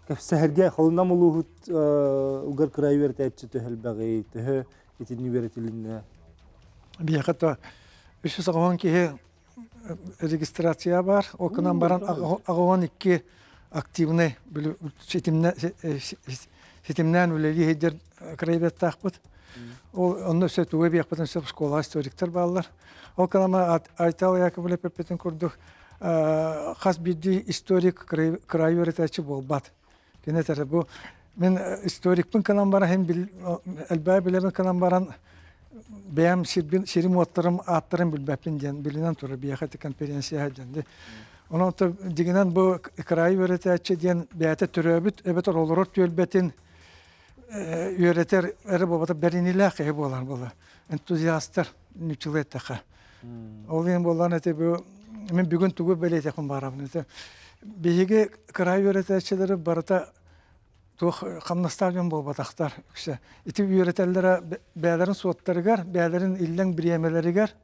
кэпсэһэргэ холунам улууһут угар кырай үөрэтээччи төһө элбэҕий, төһө итинник үөрэтилиннэ? Биһиэхэ то 390 киһи регистрация бар. Ол гынан баран 82 активный ситимнээн үлэлии сылдьар краеведтаахпыт. Ол онно өссө тугу биэхпитин сөп школа историктар бааллар. Ол кылама Айтал Яковлев эппитин курдук хас биирдии историк кыраайы үөрэтээччи буолбат. Кини этэр бу мин историкпын кынан баран элбэҕи билэбин кынан баран бэйэм сирбин сирим уоттарым ааттарын билбэппин диэн билинэн турар биһиэхэ ити конференция диэн. Онон дьиҥинэн бу кыраайы үөрэтээччи диэн бэйэтэ төрөөбүт эбэтэр олорор түөлбэтин үөрэтэр эрэ буолбата бэриниилээх киһи буолар буолар энтузиастар нууччалыы эттэххэ. Ол иһин буоллаан ити бу мин бүгүн тугу бэлиэтиэхпин баарабын ити биһиги кыраай үөрэтээччилэри барыта туох хамнастаах дьон буолбатахтар үксэ. Ити үөрэтэллэрэ бэйэлэрин суоттарыгар, бэйэлэрин иллэҥ бириэмэлэригэр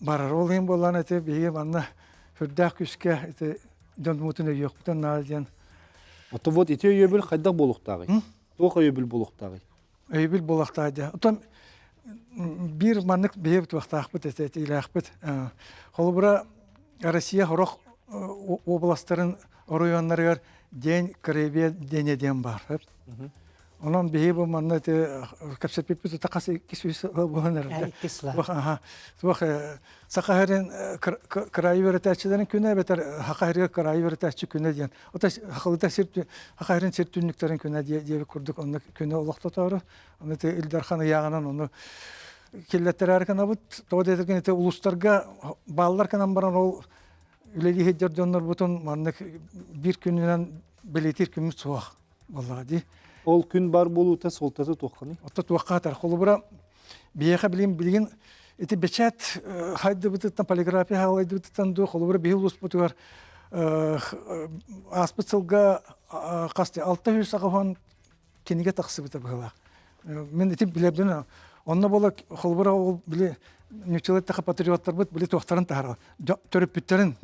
барар. Ол иһин буоллаан ити биһиги манна сүрдээх күүскэ ити дьонмутун өйүөхпүтүн наада диэн. Ото вот ити өйөбүл хайдах буолуохтааҕый? Туох өйөбүл буолуохтааҕый? Өйөбүл буолуохтаах дии. Оттон биир маннык биһиги туохтаахпыт этэ этиилээхпит. Холобура, Россия сорох уобаластарын оройуоннарыгар день краеведения диэн баар. Онон биһиги бу манна ити кэпсэппиппит ута хас иккис үс сыл буолан эрэр. Иккис сыл. Туох Саха сирин кыраайы үөрэтээччилэрин күнэ эбэтэр Саха сиригэр кыраайы үөрэтээччи күнэ диэн. Ота Сахалыта сир Саха сирин сир түннүктэрин күнэ диэбит курдук онно күнү олохтотоору. Аны Ил Дархан ыйааҕынан ону. киллэттэрээр гынабыт. Тоҕо диэтэргин ити улуустарга бааллар гынан баран ол үлэлии сылдьар дьоннорбутун маннык биир күнүнэн бэлиэтиир күммүт суох буоллаҕа дии. Ол күн бар буолуута суолтата туохханый? Отто туохха атар. Холобура, биһиэхэ билигин билигин ити бэчээт хайдыбытыттан, полиграфия хаалайдыбытыттан дуу, холобура биһи улууспутугар ааспыт сылга хас 680 кинигэ тахсыбыта быһыылаах. Мин ити билэрбин онно буола холобура ол били ньуччалар патриоттарбыт били туохтарын таһаараллар төрөппүттэрин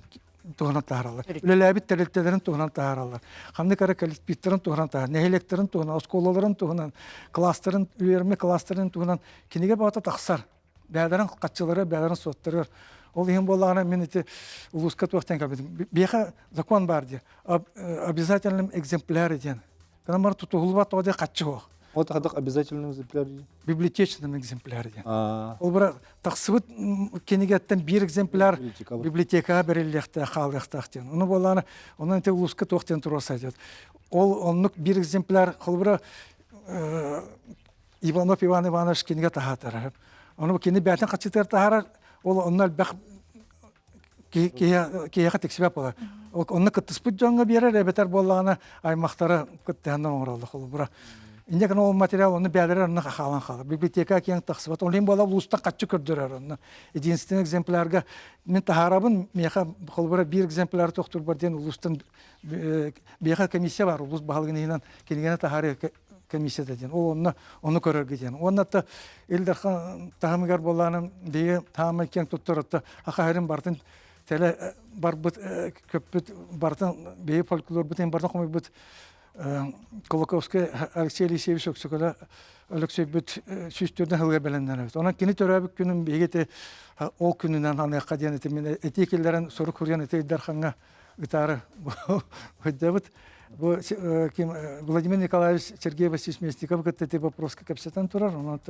туһунан таһаараллар үлэлээбит тэрилтэлэрин туһунан таһаараллар ханнык эрэ коллективтарын туһунан таһаар нэһилиэктэрин туһунан оскуолаларын туһунан класстарын үөрэммит класстарын туһунан кинигэ баҕата тахсар бэйэлэрин хаччылары бэйэлэрин суоттарыгар ол иһин буоллаҕына мин ити улууска туохтан кэлбитим биэхэ закон баар диye обязательным экземпляры диэн Гынан баран тутуһуллубат тоҕо диэн хаччы суох. Вот хадах обязательным экземпляр Библиотечным экземпляр диэн. Ол бара тахсыбыт кинигэттэн биир экземпляр библиотекаҕа бэриллиэхтээх, хаалыахтаах диэн. Ону буоллаҕына, онон ити улууска туох диэн туруорса диэн. Ол оннук биир экземпляр холобура Иванов Иван Иванович кинигэ таһаатара. Ону кини бэйэтин хаччытыгар таһаарар, ол онно элбэх киһиэхэ тиксибэт буолар. Онно кыттыспыт дьоҥҥо биэрэр эбэтэр буоллаҕына аймахтара кыттыһаннар оҥороллор холобура. Инньэ гынан ол материал онно бэйэлэрэ онно хаалан хаалар. Библиотека киэҥ тахсыбат. Ол иһин буола улуустан хаччы көрдөрөр онно. Единственный экземплярга мин таһаарабын, миэхэ холобура биир экземпляр тохтурбар диэн улуустан биэхэ комиссия бар улуус баһылыгын иһинэн кинигэни таһаарыы комиссията диэн. Ол онно ону көрөргө диэн. Уонна та Ил Дархан таһымыгар буоллаанын биһиги таамай киэҥ туттар отто хахаһырын бартын теле барбыт көппүт бартын биһиги фольклорбутун бартын хомуйбут Кулаковскай Алексей Алексеевич Өксөкөлө Өлөксөйбүт сүүстүөрдэн сылга бэлэмнэнэбит. Онон кини төрөөбүт күнүн биһиги ити ол күнүнэн аныахха диэн ити мин этии киллэрэн сурук суруйан ити Ил Дархаҥҥа ытаары сылдьабыт. Бу ким Владимир Николаевич Сергей Васильевич Местников кытта ити вопроска кэпсэтэн турар. Онон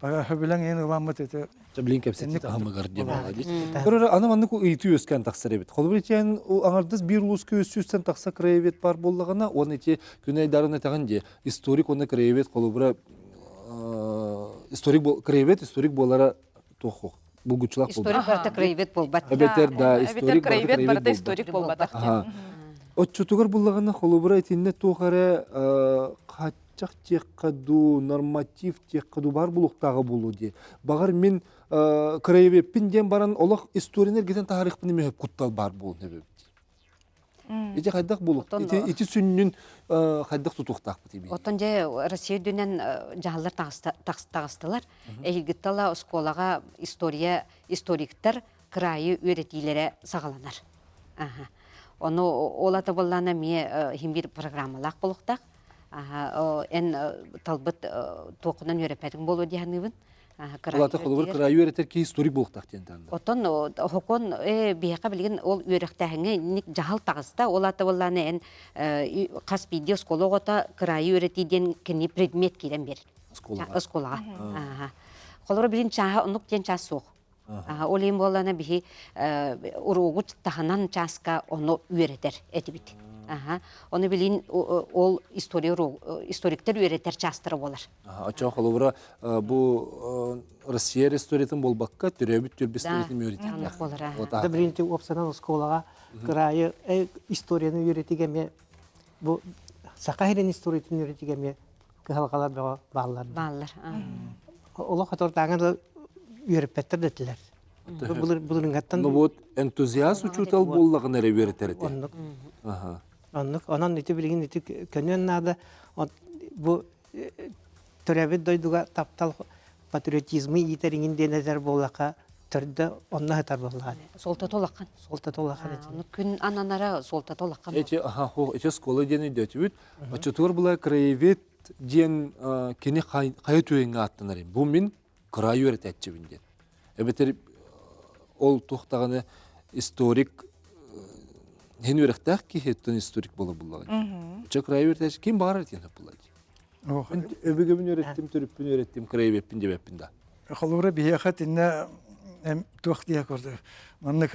сөбүлэҥ иһин ыламмыт ити Блин кэпсэтии таһымыгар диэн буолла дии. Аны маннык ыйытыы үөскээн тахсар эбит. Холобур итиэн аҥардас биир улууска үс тахса краевед бар буоллаҕына, уонна ити күн айдарын этэҕин дии, историк уонна краевед холобура историк краевед историк буолара туох булгуччулаах буолбат. Историк барыта краевед буолбат. Эбэтэр да историк барыта историк буолбатах. Оччотугар буллаҕына холобура итиннэ туох эрэ хааччах диэххэ дуу, норматив диэххэ дуу баар булуохтааҕа буолуо дии. Баҕар мин краеведпин диэн баран олох историяны эргитэн таһаарыахпын эмиэ куттал баар буолуон эбит. Ити хайдах буолуох? Ити, ити сүнньүн хайдах тутуохтаахпыт ибии? Оттон дьэ Россия үрдүнэн дьаһаллар таҕыстылар. Эһигиттала оскуолаҕа история историктар кыраайы үөрэтиилэрэ саҕаланар. Аха. Ону ол ата буоллаана эмиэ иһин биир программалаах буолуохтаах. Аха, эн талбыт туоххунан үөрэппэтиҥ буолуо дии саныыбын. Улаата холобур кыраайы үөрэтэр киһи историк буолуохтаах диэн таанна. Оттон хокон биһиэхэ билигин ол үөрэхтээһиҥҥэ инник дьаһал таҕыста. Ол аата буоллаана эн хас биирдии оскуола оҕото кыраайы үөрэтии диэн кини предмет киирэн биэрэр. Оскуолаҕа. Оскуолаҕа. Холобура билин чааһа оннук диэн чаас суох. Ол иһин буоллаана биһи уруогу таһынан чааска ону үөрэтэр этибит. Ону билин ол история историктар үөрэтэр чаастара буолар. Оччоҕо холобура бу Россия историятын буолбакка төрөөбүт түөлбэ историятын үөрэтиэхтээх. Да билин уопсанан оскуолаҕа кыраайы историяны үөрэтигэ эмиэ бу саха сирин историятын үөрэтигэ эмиэ кыһалҕалар бөҕө бааллар. Бааллар. Олох отортааҥы да үөрэппэттэр да этилэр. Былырыҥҥаттан Ну вот энтузиаст учуутал буоллаҕына эрэ үөрэтэр этэ. Оннук. Оннук. Онон ити билигин ити көнүөн наада. Бу төрөөбүт дойдуга таптал патриотизмы иитэр иҥин диэн этэр буоллахха төрдө онно сытар буоллаҕа. Суолтата улахан. Суолтата улахан ити. Күн ананара суолтата улахан. Эти аха эти школа диэн өйдөтүбүт. Оччотугар була краевед диэн кини хайа түгэҥҥэ ааттанар бу мин кыраайы үөрэтээччибин диэн. Эбэтэр ол туох даҕаны историк хин үөрэхтээх киһи оттон историк буола буллаҕа. Чэ кыраайы үөрэтээччи ким баҕарар диэн буолла дии. Өбүгэбин үөрэттим, төрүппүн үөрэттим, краеведпин диэбэппин да. Холобура биһиэхэ итиннэ туох диэх курдук маннык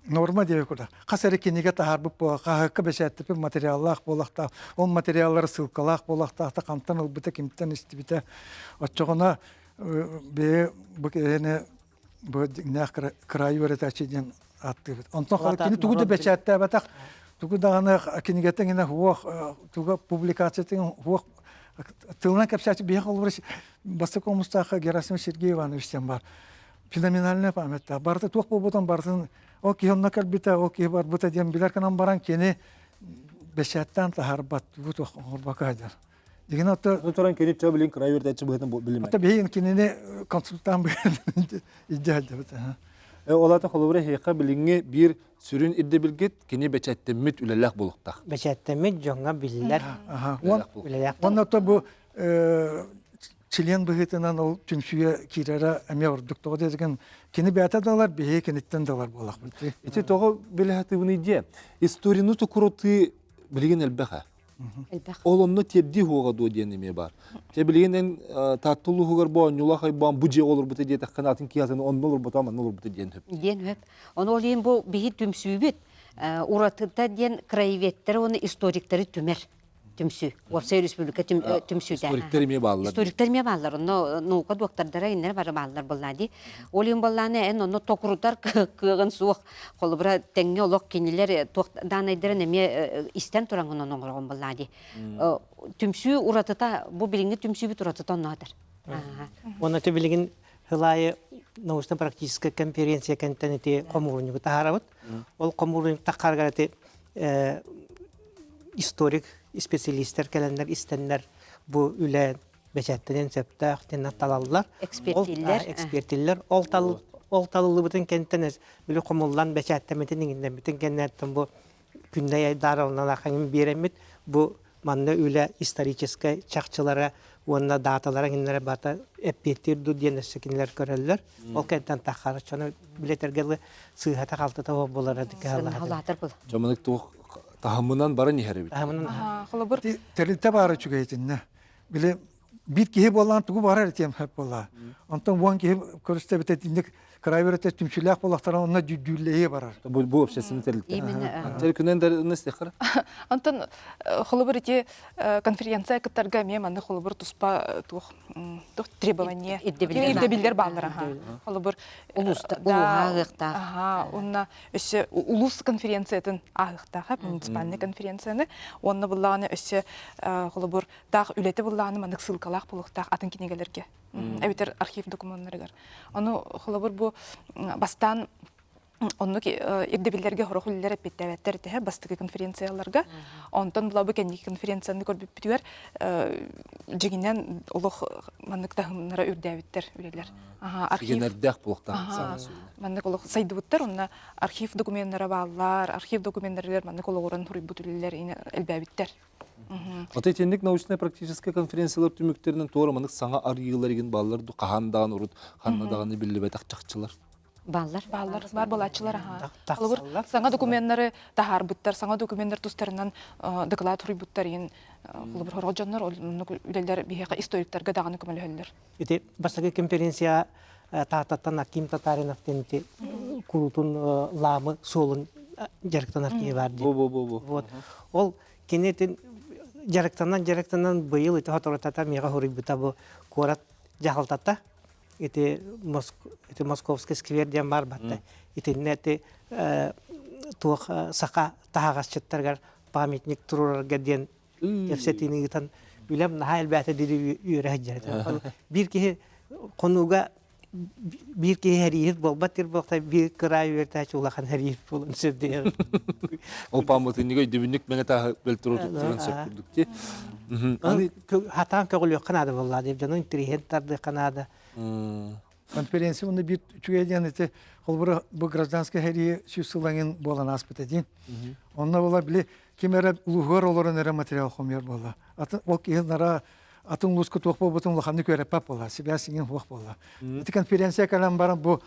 норма диэбит курдук хас эрэ кинигэ таһаарбыт буола хаһыакка бэчээттиппит материаллаах буолуохтаах ол материаллара ссылкалаах буолуохтаах хантан ылбыта кимтэн истибитэ оччоҕуна. Бэйэ бу киһини бу дьиҥнээх кыраайы үөрэтээччи диэн ааттыыбыт. Онтон кини тугу да бэчээттээбэтэх, тугу даҕаны кинигэтин гына хуох, туга публикациятын хуох тылынан кэпсээччи биһиэхэ холобура бастакы омустаахха Герасим Сергей Иванович диэн баар. Феноменальная памятта. Барыта туох буолбутун барытын ол киһи онно кэлбитэ, ол киһи барбыта диэн билэр гынан баран кини бэчээттээн таһаарбат, тугу туох оҥорбокко сылдьар. Дигин ото Ону туран кини чө билин кырай үөрдээччи быһытын билимэт. Ото биһигин кинини консультант быһытын илдьэ сылдьабыт. Ол аата холобура эһиэхэ билиҥҥи биир сүрүн ирдэбилгит кини бэчээттэммит үлэлээх буолуохтаах. Бэчээттэммит дьоҥҥо биллэр үлэлээх. Уонна ото бу член быһыытынан ол түмсүүгэ киирэрэ эмиэ ордук. Тоҕо диэтигин кини бэйэтэ да ылар, биһиги киниттэн да ылар буолахпыт. Ити тоҕо билэ сатыыбыный диэ. Историяны тукурутыы билигин элбэх ээ. Элбэх. Ол онно тиэрдии уоҕа дуо диэн эмиэ баар. Чэ билигин эн Таатта улууһугар бу оонньуулаах айбаан бу дьиэҕэ олорбута диэтэххинэ атын киһи атын онно олорбута манна олорбута диэн сөп. Диэн сөп. Ону ол иһин бу биһи түмсүүбүт уратыта диэн краеведтары уонна историктары түмэр түмсүү. Уопсай республика түмсүүтэ. Историктар эмиэ бааллар. Историктар эмиэ бааллар. Онно наука доктордара иннэр бары бааллар буоллаа дии. Ол иһин буоллааны эн онно токурутар кыаҕын суох. Холобура, тэҥҥэ олох кинилэр туох даанайдарын эмиэ истэн тураҥҥын оҥороҕун буоллаа дии. Түмсүү уратыта, бу билиҥҥи түмсүүбүт уратыта онно сытар. Уонна ити билигин сыл аайы научно-практическая конференция кэнтэн ити хомуурунньугу таһаарабыт. Ол хомуурунньук таххарыгар ити историк специалистэр кэлэннэр истэннэр бу үлэ бэчээттэнэн сөптөөх диэн талаллар. Экспертиллэр. Экспертиллэр. Ол тал ол талыллыбытын кэнтэн били хомуллан бэчээттэммитин иҥиннэммитин кэннэттэн бу Күннэй Айдаровна ахайын биэрэммит бу манна үлэ историческай чахчылара уонна дааталара кинилэрэ бата эппиэттиир ду диэн өссө кинилэр көрөллөр. Ол кэнтэн таххара чону билэтэргэ сыыһата-халтата буолара Сыһалаатар был. Чоманык туох таһымынан баран иһэр эбит. Таһымынан. Холобур Тэрилтэ баара үчүгэйтиннэ. Били биир киһи буоллаан тугу барар этиэм сөп буолла. Онтон уон киһи көрүстэ итинник кыраай үөрэтэр түмсүүлээх буоллахтара онно дьүүллэһии барар. Бу бу общественный тэрилтэ. Именно. Күнэн да Онтон холобур ити конференция кыттарга эмиэ манны холобур туспа туох туох требование ирдэбиллэр бааллар аха. Холобур улууһа ааһыахтаах. Аха, уонна өссө улуус конференциятын ааһыахтаах, муниципальный конференцияны. Уонна буллаҕына өссө холобур таах үлэтэ буллаҕына маннык ссылкалаах буолуохтаах атын кинигэлэргэ. Эбэтэр архив докумуоннарыгар. Ону холобур бу бастаан оннук ирдэбиллэргэ сорох үлэлэр эппиэттээбэттэр этэ бастакы конференцияларга. Онтон була бу кэнники конференцияны көрбүппүтүгэр дьиҥинэн олох маннык таһымнара үрдээбиттэр үлэлэр. Архив Сигэнэрдээх буолуохтаах. Маннык олох сайдыбыттар онно архив докуменнара бааллар, архив докуменнарыгар маннык олоҕуран суруйбут үлэлэр элбээбиттэр. Ото итинник научнай-практическай конференциялар түмүктэринэн туора маннык саҥа арыйыылар игин бааллар ду хаһан даҕаны урут ханна даҕаны биллибэтэх чахчылар. Бааллар. Бааллар, баар буолааччылар аха. Холобур, саҥа докуменнары таһаарбыттар, саҥа докуменнар тустарынан доклад суруйбуттар иһин холобур сорох дьоннор оннук үлэлэр биһиэхэ историктарга даҕаны көмөлөһөллөр. Ити бастакы конференция Тааттаттан Аким Татаринов диэн ити куруутун лаамы суолун дьарыктанар киһи баар дии. Бу бу бу бу. Вот. Ол кини итин дьарыктанан дьарыктанан быйыл ити хоторутата миэхэ хоруйбута бу куорат дьаһалтата ити ити Московский сквер диэн баар батта итиннэ ити туох саха таһаҕасчыттарыгар памятник туруорарга диэн кэпсэтиини ыытан үлэм наһаа элбээтэ дири үөрэ сылдьар биир киһи хонууга биир киһи хэрииһит буолбат диир буолта биир кыраай үөрэтээччи улахан хэрииһит буолан сөп диэн Ол пааматынньыга өйдөбүнньүк мэҥэ тааһы бөлтөрө сөп курдук дии. Хатаан көҕүлүөххэ наада буоллаа диир дьону интириэһин тардыахха наада. Конференция уонна биир үчүгэй диэн ити холобура бу гражданскай сэрии сүүс сыллаҥын буолан ааспыта диин. Онно була били ким эрэ улууһугар олорон эрэ материал хомуйар буолла. Атын ол киһи нара атын улууска туох буолбутун улаханнык үөрэппэт буолла, сибээс иҥин суох буолла. Ити конференция кэлэн баран бу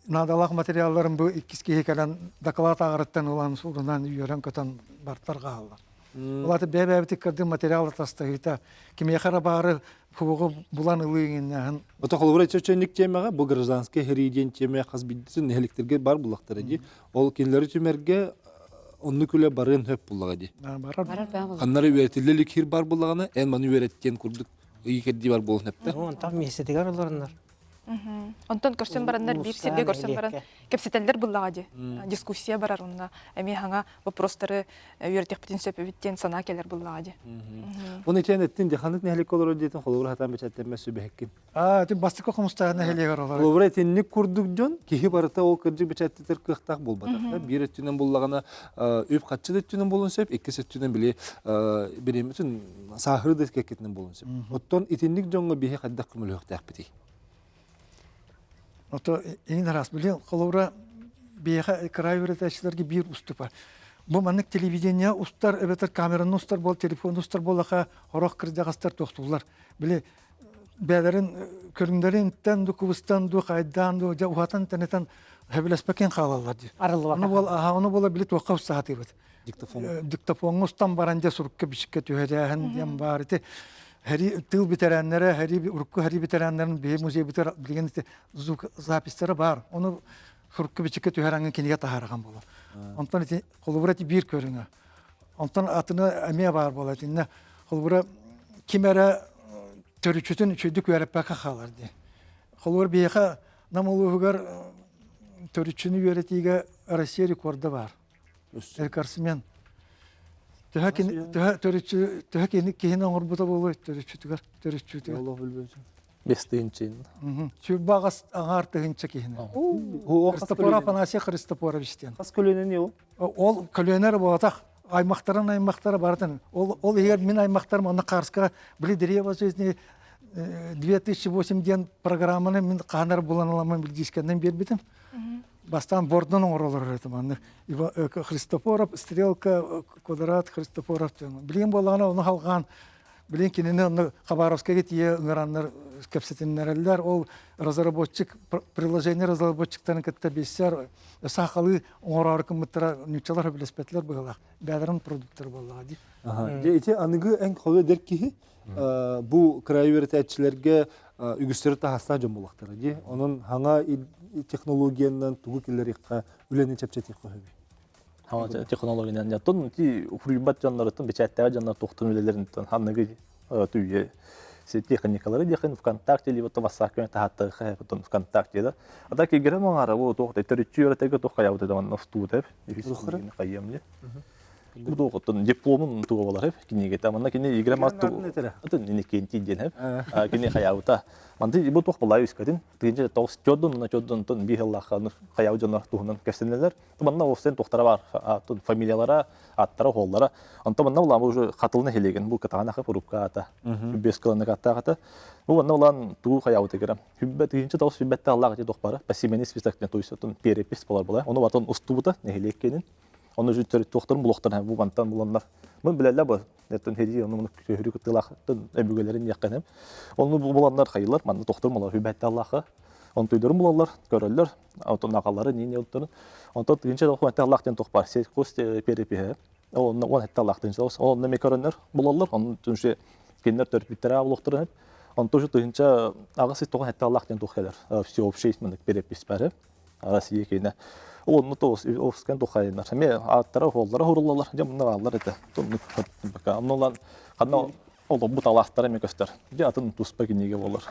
наадалаах материалларын бу иккис киһи кэлэн доклад ааҕарыттан ылан суурунан үөрэн-көтөн бартар хаалла. Ол аата бэйэ-бэйэбитин кырдын материал атастаһыыта кимиэхэ эрэ баары кубугу булан ылыы иҥиннээһин. Ото холобура чөчөннүк тиэмэҕэ бу гражданскай сэрии диэн тиэмэ хас биирдиитин нэһиликтэргэ бар буллахтара дии. Ол кинилэри түмэргэ оннук үлэ барыан сөп буллаҕа дии. Барар. Ханнары үөрэтиллэ илик хир бар буллаҕына эн маны үөрэттиэн курдук. Ый кэрдии бар буолун эптэ. Онтон миэстэтигэр олороннор. Онтон көрсөн бараннар биир сиргэ көрсөн баран кэпсэтэллэр буллаҕа дии. Дискуссия барар онно эмиэ хаҥа вопростары үөрэтиэхпитин сөп эбит диэн санаа кэлэр буллаҕа дии. Оны итиэн эттин диханык нэһилик олорор диэтин холобур хатаан бэчээттэммэт сүбэһиккин. Аа, ити бастакы хомустаах нэһилиэгэр олорор. Холобура итинник курдук дьон киһи барыта ол кырдьык бэчээттэтэр кыахтаах буолбатах. Биир өттүнэн буллаҕына үп-харчы да өттүнэн буолуон сөп, иккис өттүнэн били бириэмэтин сааһырыы да кэккэтинэн буолуон сөп. Оттон итинник дьоҥҥо биһи хайдах көмөлөһүөхтээхпитий? Ото иин араас билин холобура биэхэ кыраай үөрэтээччилэргэ биир уступа. Бу маннык телевидение устар эбэтэр камераны устар буол, телефон устар буоллаха хорох кырдьаҕастар туохтууллар. Били бэйэлэрин көрүҥнэриттэн ду кубустан ду хайдаан ду дьэ уһатан тэнитэн хэбилэспэккин хаалаллар дии. Арыллыбатах. Ону буол аха ону буола били туохха устаатыыбыт. Диктофон. Диктофоҥҥа устан баран дьэ сурукка бичиккэ түһэрээһин диэн баар ити Хэри тыл бэтэрээннэрэ, хэри урукку хэри бэтэрээннэрин биһи музейбытыгар билигин ити звук записьтара баар. Ону сурукка бичиккэ түһэрэҥҥин кинигэ таһаараган буолар. Онтон ити холобура ити биир көрүҥэ. Онтон атыны эмиэ баар буолар. Итиннэ холобура ким эрэ төрүччүтүн үчүгдүк үөрэппэккэ хаалар дии. Холобура биһиэхэ Нам улууһугар төрүччүнү үөрэтиигэ Россия рекорда баар. Рекордсмен. Төһө кини төһө төрүччү төһө кини киһини оҥорбута буолуой төрүччүтүгэр төрүччүтүгэр. Олох билбэт. Бес тыһынчын. Сүүрбэ аҕыс аҥаар тыһынча киһини. Христофор Афанасий Христофорович диэн. Хас көлүөнэни ол? Ол көлүөнэр буолатах аймахтарын аймахтара барытын. Ол ол иһигэр мин аймахтарым онно Карска били древо жизни 2008 диэн программаны мин хаһан эрэ булан ыламмын билдиискэннэн биэрбитим. Бастаан бордон оҥороллор этим маннык Христофоров стрелка квадрат Христофоров диэн. Билигин буоллаҕына ону халҕаан билигин кинини онно Хабаровскайга тиийэ ыҥыраннар кэпсэтиннэрэллэр. Ол разработчик приложение разработчиктарын кытта билсэр сахалыы оҥороору гыммыттара нууччалар сөбүлэспэтилэр быһыылаах. Бэйэлэрин продуктара буоллаҕа дии. Дьэ ити аныгы эн холо эдэр киһи бу кыраайы үөрэтээччилэргэ үгүстэрэ таһаастаах дьон буолуохтара дии. Онон хаҥа технологиянан тугу киллэриэххэ, үлэни чэпчэтиэххэ сөбүй? Хаҥа технологиянан дьонтон ити хуруйбат дьонноруттан бэчээттээх дьоннор туохтан үлэлэринтэн ханныгы түйе техникалары диэхин ВКонтакте либо то вассаакканы таһааттарга потом ВКонтакте да. А так игрэ маңара бу туох төрүччү үөрэтэргэ туох хайабыт да манна устуут хайыам ли. Бу туохуттан дипломун туга болар кинигете. Манна кини игре мас атын Иннокентий диэн хэп. Кини хаябыта. Манты бу туох булай үскэтин. Тыынча тоҕус чодун на чодун тон биир хыллаахха хаябы дьоннор туһунан кэпсэнэлэр. Манна офсен тухтара бар. Атын фамилиялара, аттара, холлара. Онто манна улаан уже хатылны хилеген бу кытаана хап урукка ата. Бес кыланнык аттаахата. Бу манна улаан туу хаябыта кирам. Хүббэ тыынча тоҕус хүббэтте аллаах ити тохпара. Пассивный список то перепись болар була. Ону батон устубута нэһилиэккенин. Ону төрүт туохтарын булуохтарын бу мантан буланнар. Мын билэллэр бу. Неттен херии ону муну көһөрү кыттыылаахтын өбүгэлэрин диэххэ Ону буланнар хайылар, манна тохтор малар хүбэтте Аллаха. Онтуйдарын булаллар, көрөллөр. Онтон аҕалары нин олтарын. Онтон тыынча дохуонте Аллах диэн туох бар. Сельхоз перепиһэ. Онно он хетте Аллах тыынча. Онно ме көрөннөр булаллар. Онун түнше кинилер төрпүттэрэ булуохтарын. Онтон шу тыынча аҕыс тоҕон хетте Аллах диэн туох кэлэр. Всеобщий мынык перепись бары. Россия киинэ. Онну тоос оскан тухайыннар. Эме ааттара холлара хуруллалар. Дьэ мунна бааллар этэ. Тоннук бака. Оннулан ханна олобут алаастара эме көстөр. Дьэ атын туспа кинигэ болар.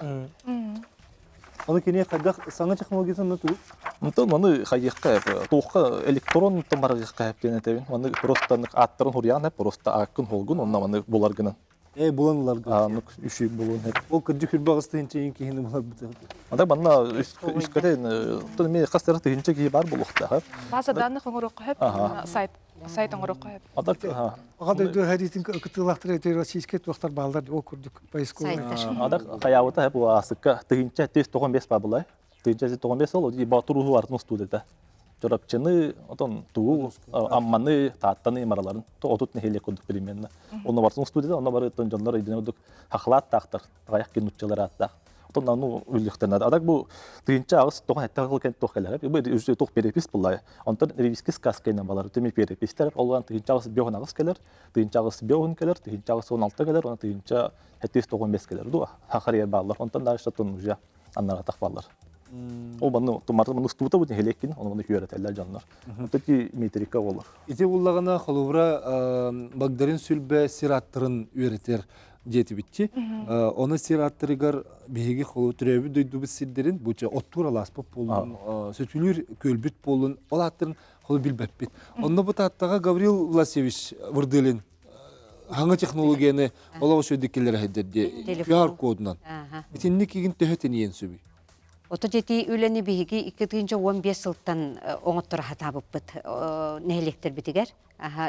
Аны кини хайдах саҥа технологиятын туу? Онтон аны хайыахха туохха электрон барыахха диэн этэбин. Маны просто ааттарын хуруйаан просто ааккын холгун онно маны булар гынан. Э булан ыларга. Аннык үсү булун хеп. Ол кырдьык хүрбаҕыс тыһынча киһини буларбыт. Анда манна үскэтен тон мен хастара тыһынча киһи бар булуохтаах. База данных оҥоруохха сөп, сайт сайт оҥоруохха сөп. Ада Аҕа дойду хэриитин кытыылаахтар эти российскай туохтар бааллар ол курдук поисковый. Ада хаябыта хеп асыкка тыһынча тес тоҕон бес бар булай. Тыынча 95 ол Боотур ууһу артын устуудата. Чурапчыны, отон тугу, Амманы, Тааттаны мараларын отут нэһилиэк курдук примерно. Онно бартын устуудата, онно бары тон дьоннор өйдөнө курдук хахлаат таахтар, аҕыйах күн нуччалар ааттаах. Отон ану үллүхтэн Адак бу тыынча аҕыс тоҕон этте хыл кент туох кэлэр. Бу үс туох перепись буллай. Онтон ревизский сказкайынан балар. Төми перепистер олуан тыынча аҕыс бөҕөн аҕыс кэлэр, тыынча аҕыс бөҕөн кэлэр, тыынча аҕыс 16 кэлэр, онон тыынча 795 кэлэр. Ду хахар бааллар. Онтон дальше тон уже аннаратах баллар. Ол манны тумарты манны устубута бу нэһилиэккин, ону манны үөрэтэллэр дьоннор. Ити метрика болар. Ити буллагына холобура Багдарин сүлбэ сир аттарын үөрэтэр. диэтибитчи. Ону сир аттарыгар биһиги холу төрөөбүт дойдубут сирдэрин бу оттуур алааспыт буоллун, сөтүлүүр күөлбүт буоллун, ол ааттарын холу билбэппит. Онно бу Тааттаҕа Гаврил Власьевич Вырдылин хаҥа технологияны олох үчүгэйдик киллэрэ сылдьар дии QR кодунан. Итинник игин төһө тэнийэн сөбүй? Ото дьэти үлэни биһиги 2015 сылтан оҥотторо сатаабыппыт нэһилиэктэрбитигэр.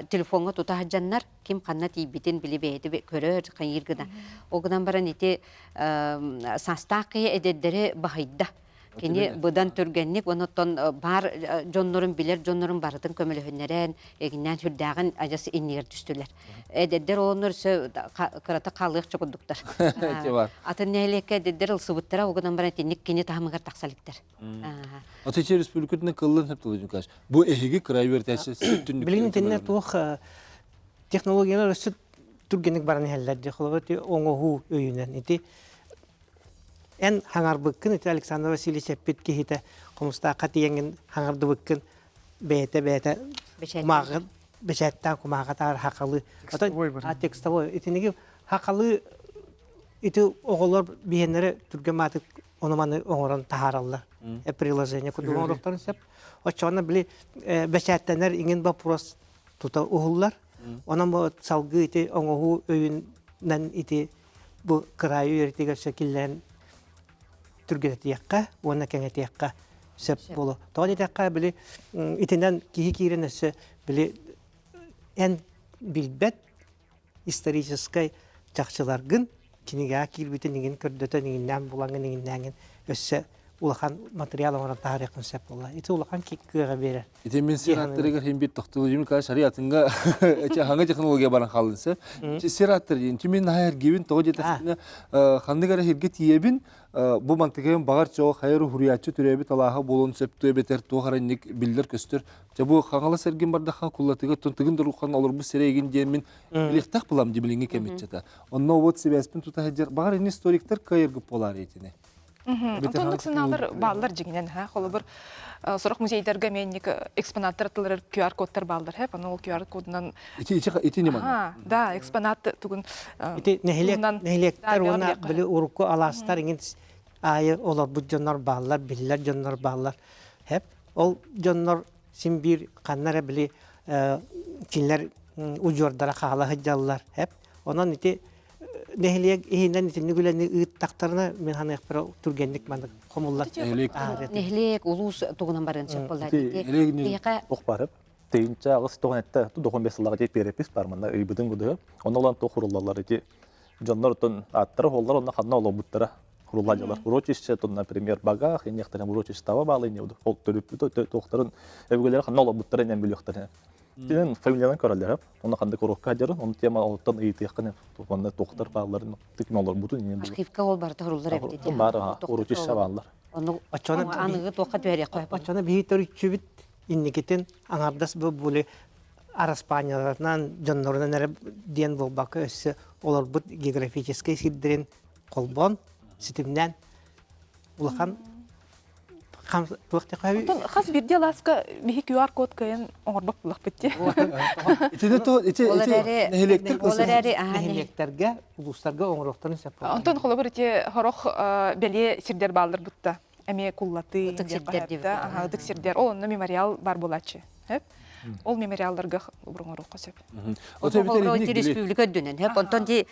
Телефоҥҥа тута сылдьаннар ким ханна тиийбитин били бэйэтэ көрөр, хайыыр гына. Ол гынан баран ити саастаах киһи эдэрдэри баһыйда. Кини быдан түргэнник онуттан баар дьоннорун билэр дьоннорун барытын көмөлөһүннэрэн, эгиннээн сүрдээҕин адьас иннигэр түстүлэр. Эдэрдэр олоннор өссө кырата хаалыах курдуктар. Атын нэһилиэккэ эдэрдэр ылсыбыттара, ол гынан баран итинник кини таһымыгар тахса иликтэр. Аты республикатын кыллын хөптөлөдүн Бу эһиги кырай үөрэтээччи түннүк. Билигин итиннэ туох технологиялар өссө түргэнник баран иһэллэр дии. Холобур, оҥоһуу өйүнэн ити Эн хаҥарбыккын ити Александр Васильевич эппит киһитэ Хомустаахха тиийэҥҥин хаҥардыбыккын бэйэтэ бэйэтэ кумааҕы бэчээттээн кумааҕы таары хахалыы а текстовой итиниги хахалыы ити оҕолор биһиэннэрэ түргэн маатык ону маны оҥорон таһаараллар приложение курдук оҥоруохтарын сөп оччоҕуна били бэчээттэнэр иҥин вопрос тута уһуллар онон бу салгыы ити оҥоһуу өйүнэн ити бу кыраайы үөрэтиигэ өссө киллэрэн түргэтэтиэххэ уонна кэҥэтиэххэ сөп буолуо. Тоҕо диэтэххэ, били итинэн киһи киирэн өссө били эн билбэт историческай чахчыларгын кинигэҕэ киирбитин иҥин көрдөтөн иҥиннээн булаҥҥын иҥиннээҥҥин өссө улахан материал оҥорон таһаарыаххын сөп буолла. Ити улахан кыаҕы биэрэр. Ити мин сир аттарыгар хин бир тохтуу Юрий Николаевич ари атынга хаҥа технология баран хаалын сөп. Сир аттар диэн мин наһаа эргиибин тоҕо диэтэхпинэ ханнык эрэ сиргэ тиийэбин бу мантыкайым баҕар чоҕо хайар уһуруйааччы төрөөбүт алааһа буолуон сөптөө эбэтэр туох эрэ инник биллэр көстөр. Чэ бу хаҥалас эргин бардахха куллатыга тыгын доруххан олорбут сирэйгин диэн мин билиэхтээх булам ди билиҥҥи кэмиччэтэ. Онно вот сибээспин тута сылдьар баҕар ини историктар кыайыргып буолаар этини. Онтон санаалар бааллар дьиҥинэн ха холобур сорох музейдарга эмиэ экспонаттар аттыларар QR-кодтар бааллар хэп аны ол QR-кодунан ити ити ити ньыман да экспонат тугун ити нэһилиэк нэһилиэктэр уонна били урукку алаастар иҥин аайы олорбут дьоннор бааллар биллэр дьоннор бааллар хэп ол дьоннор син биир ханна эрэ били кинилэр удьуордара хаала сылдьаллар хэп онон ити нэһилиэк иһинэн итинник үлэни ыыттахтарына мин саныахпар түргэнник маннык хомуллар нэһилиэк улуус тугунан барыан сөп буолла биһиэхэ туох барып тыынча аҕыс тоҕон этте тохон бес сыллаҕа ити перепись бар манна ыйбытын кудуһу онно олан туох хуруллаллар ити дьоннор оттон ааттара холлар онно ханна олорбуттара хурулла дьалар урочище тон например багах иннехтерин урочиштава баалы инне ол төрүппүт туохтарын өбүгэлэри ханна олорбуттара инен билиэхтэрин Тинен фамилиянан көрөллөр. Онно ханнык уруокка сылдьарын, ону тема олоттон ыйытыаххын уонна туохтар баалларын тыкма олорбутун иннин Архивка ол барыта хуруллар эбит дии. Баар уручища бааллар. Ону аныгы туохха түһэриэххэ Оччону биһи төрүччүбүт инникитин аҥардас бу були араспаанньаларынан дьоннорунан эрэ диэн буолбакка өссө олорбут географическай сирдэрин холбоон ситимнээн улахан Оттон хас биирдии алааска биһи QR-код кыайан оҥорбот буоллахпыт дии. Итини то ити ити нэһилиэктэр Ол эрээри нэһилиэктэргэ улуустарга оҥоруохтарын сөп. Онтон холобур ити сорох бэлиэ сирдэр бааллар бутта. Эмиэ куллатыы ытык сирдэр диэбит. Ытык сирдэр. Ол онно мемориал бар буолааччы. Ол мемориалларга оҥоруохха сөп. Республика үрдүнэн. Онтон ди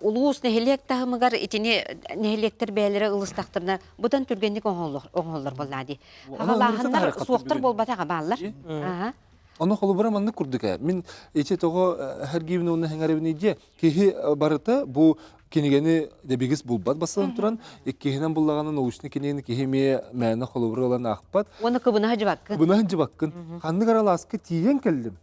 улуус нэһилиэк таһымыгар итини нэһилиэктэр бэйэлэрэ ылыстахтарына быдан түргэнник оҥоһуллар буоллаа дии. Хагалааһыннар суохтар буолбатаҕа бааллар. Ону холобура маннык курдук ээ. Мин ити тоҕо Хергивин уонна Хеҥэребин дьиэ киһи барыта бу кинигэни дэбигис булбат басылан туран, иккиһинэн буллаҕына научный кинигэни киһи эмиэ мээнэ холобура ылан аахпат. Уонна кыбынаһа дьыбаккын. Кыбынаһа дьыбаккын. Ханнык аралааска тиийэн кэллим.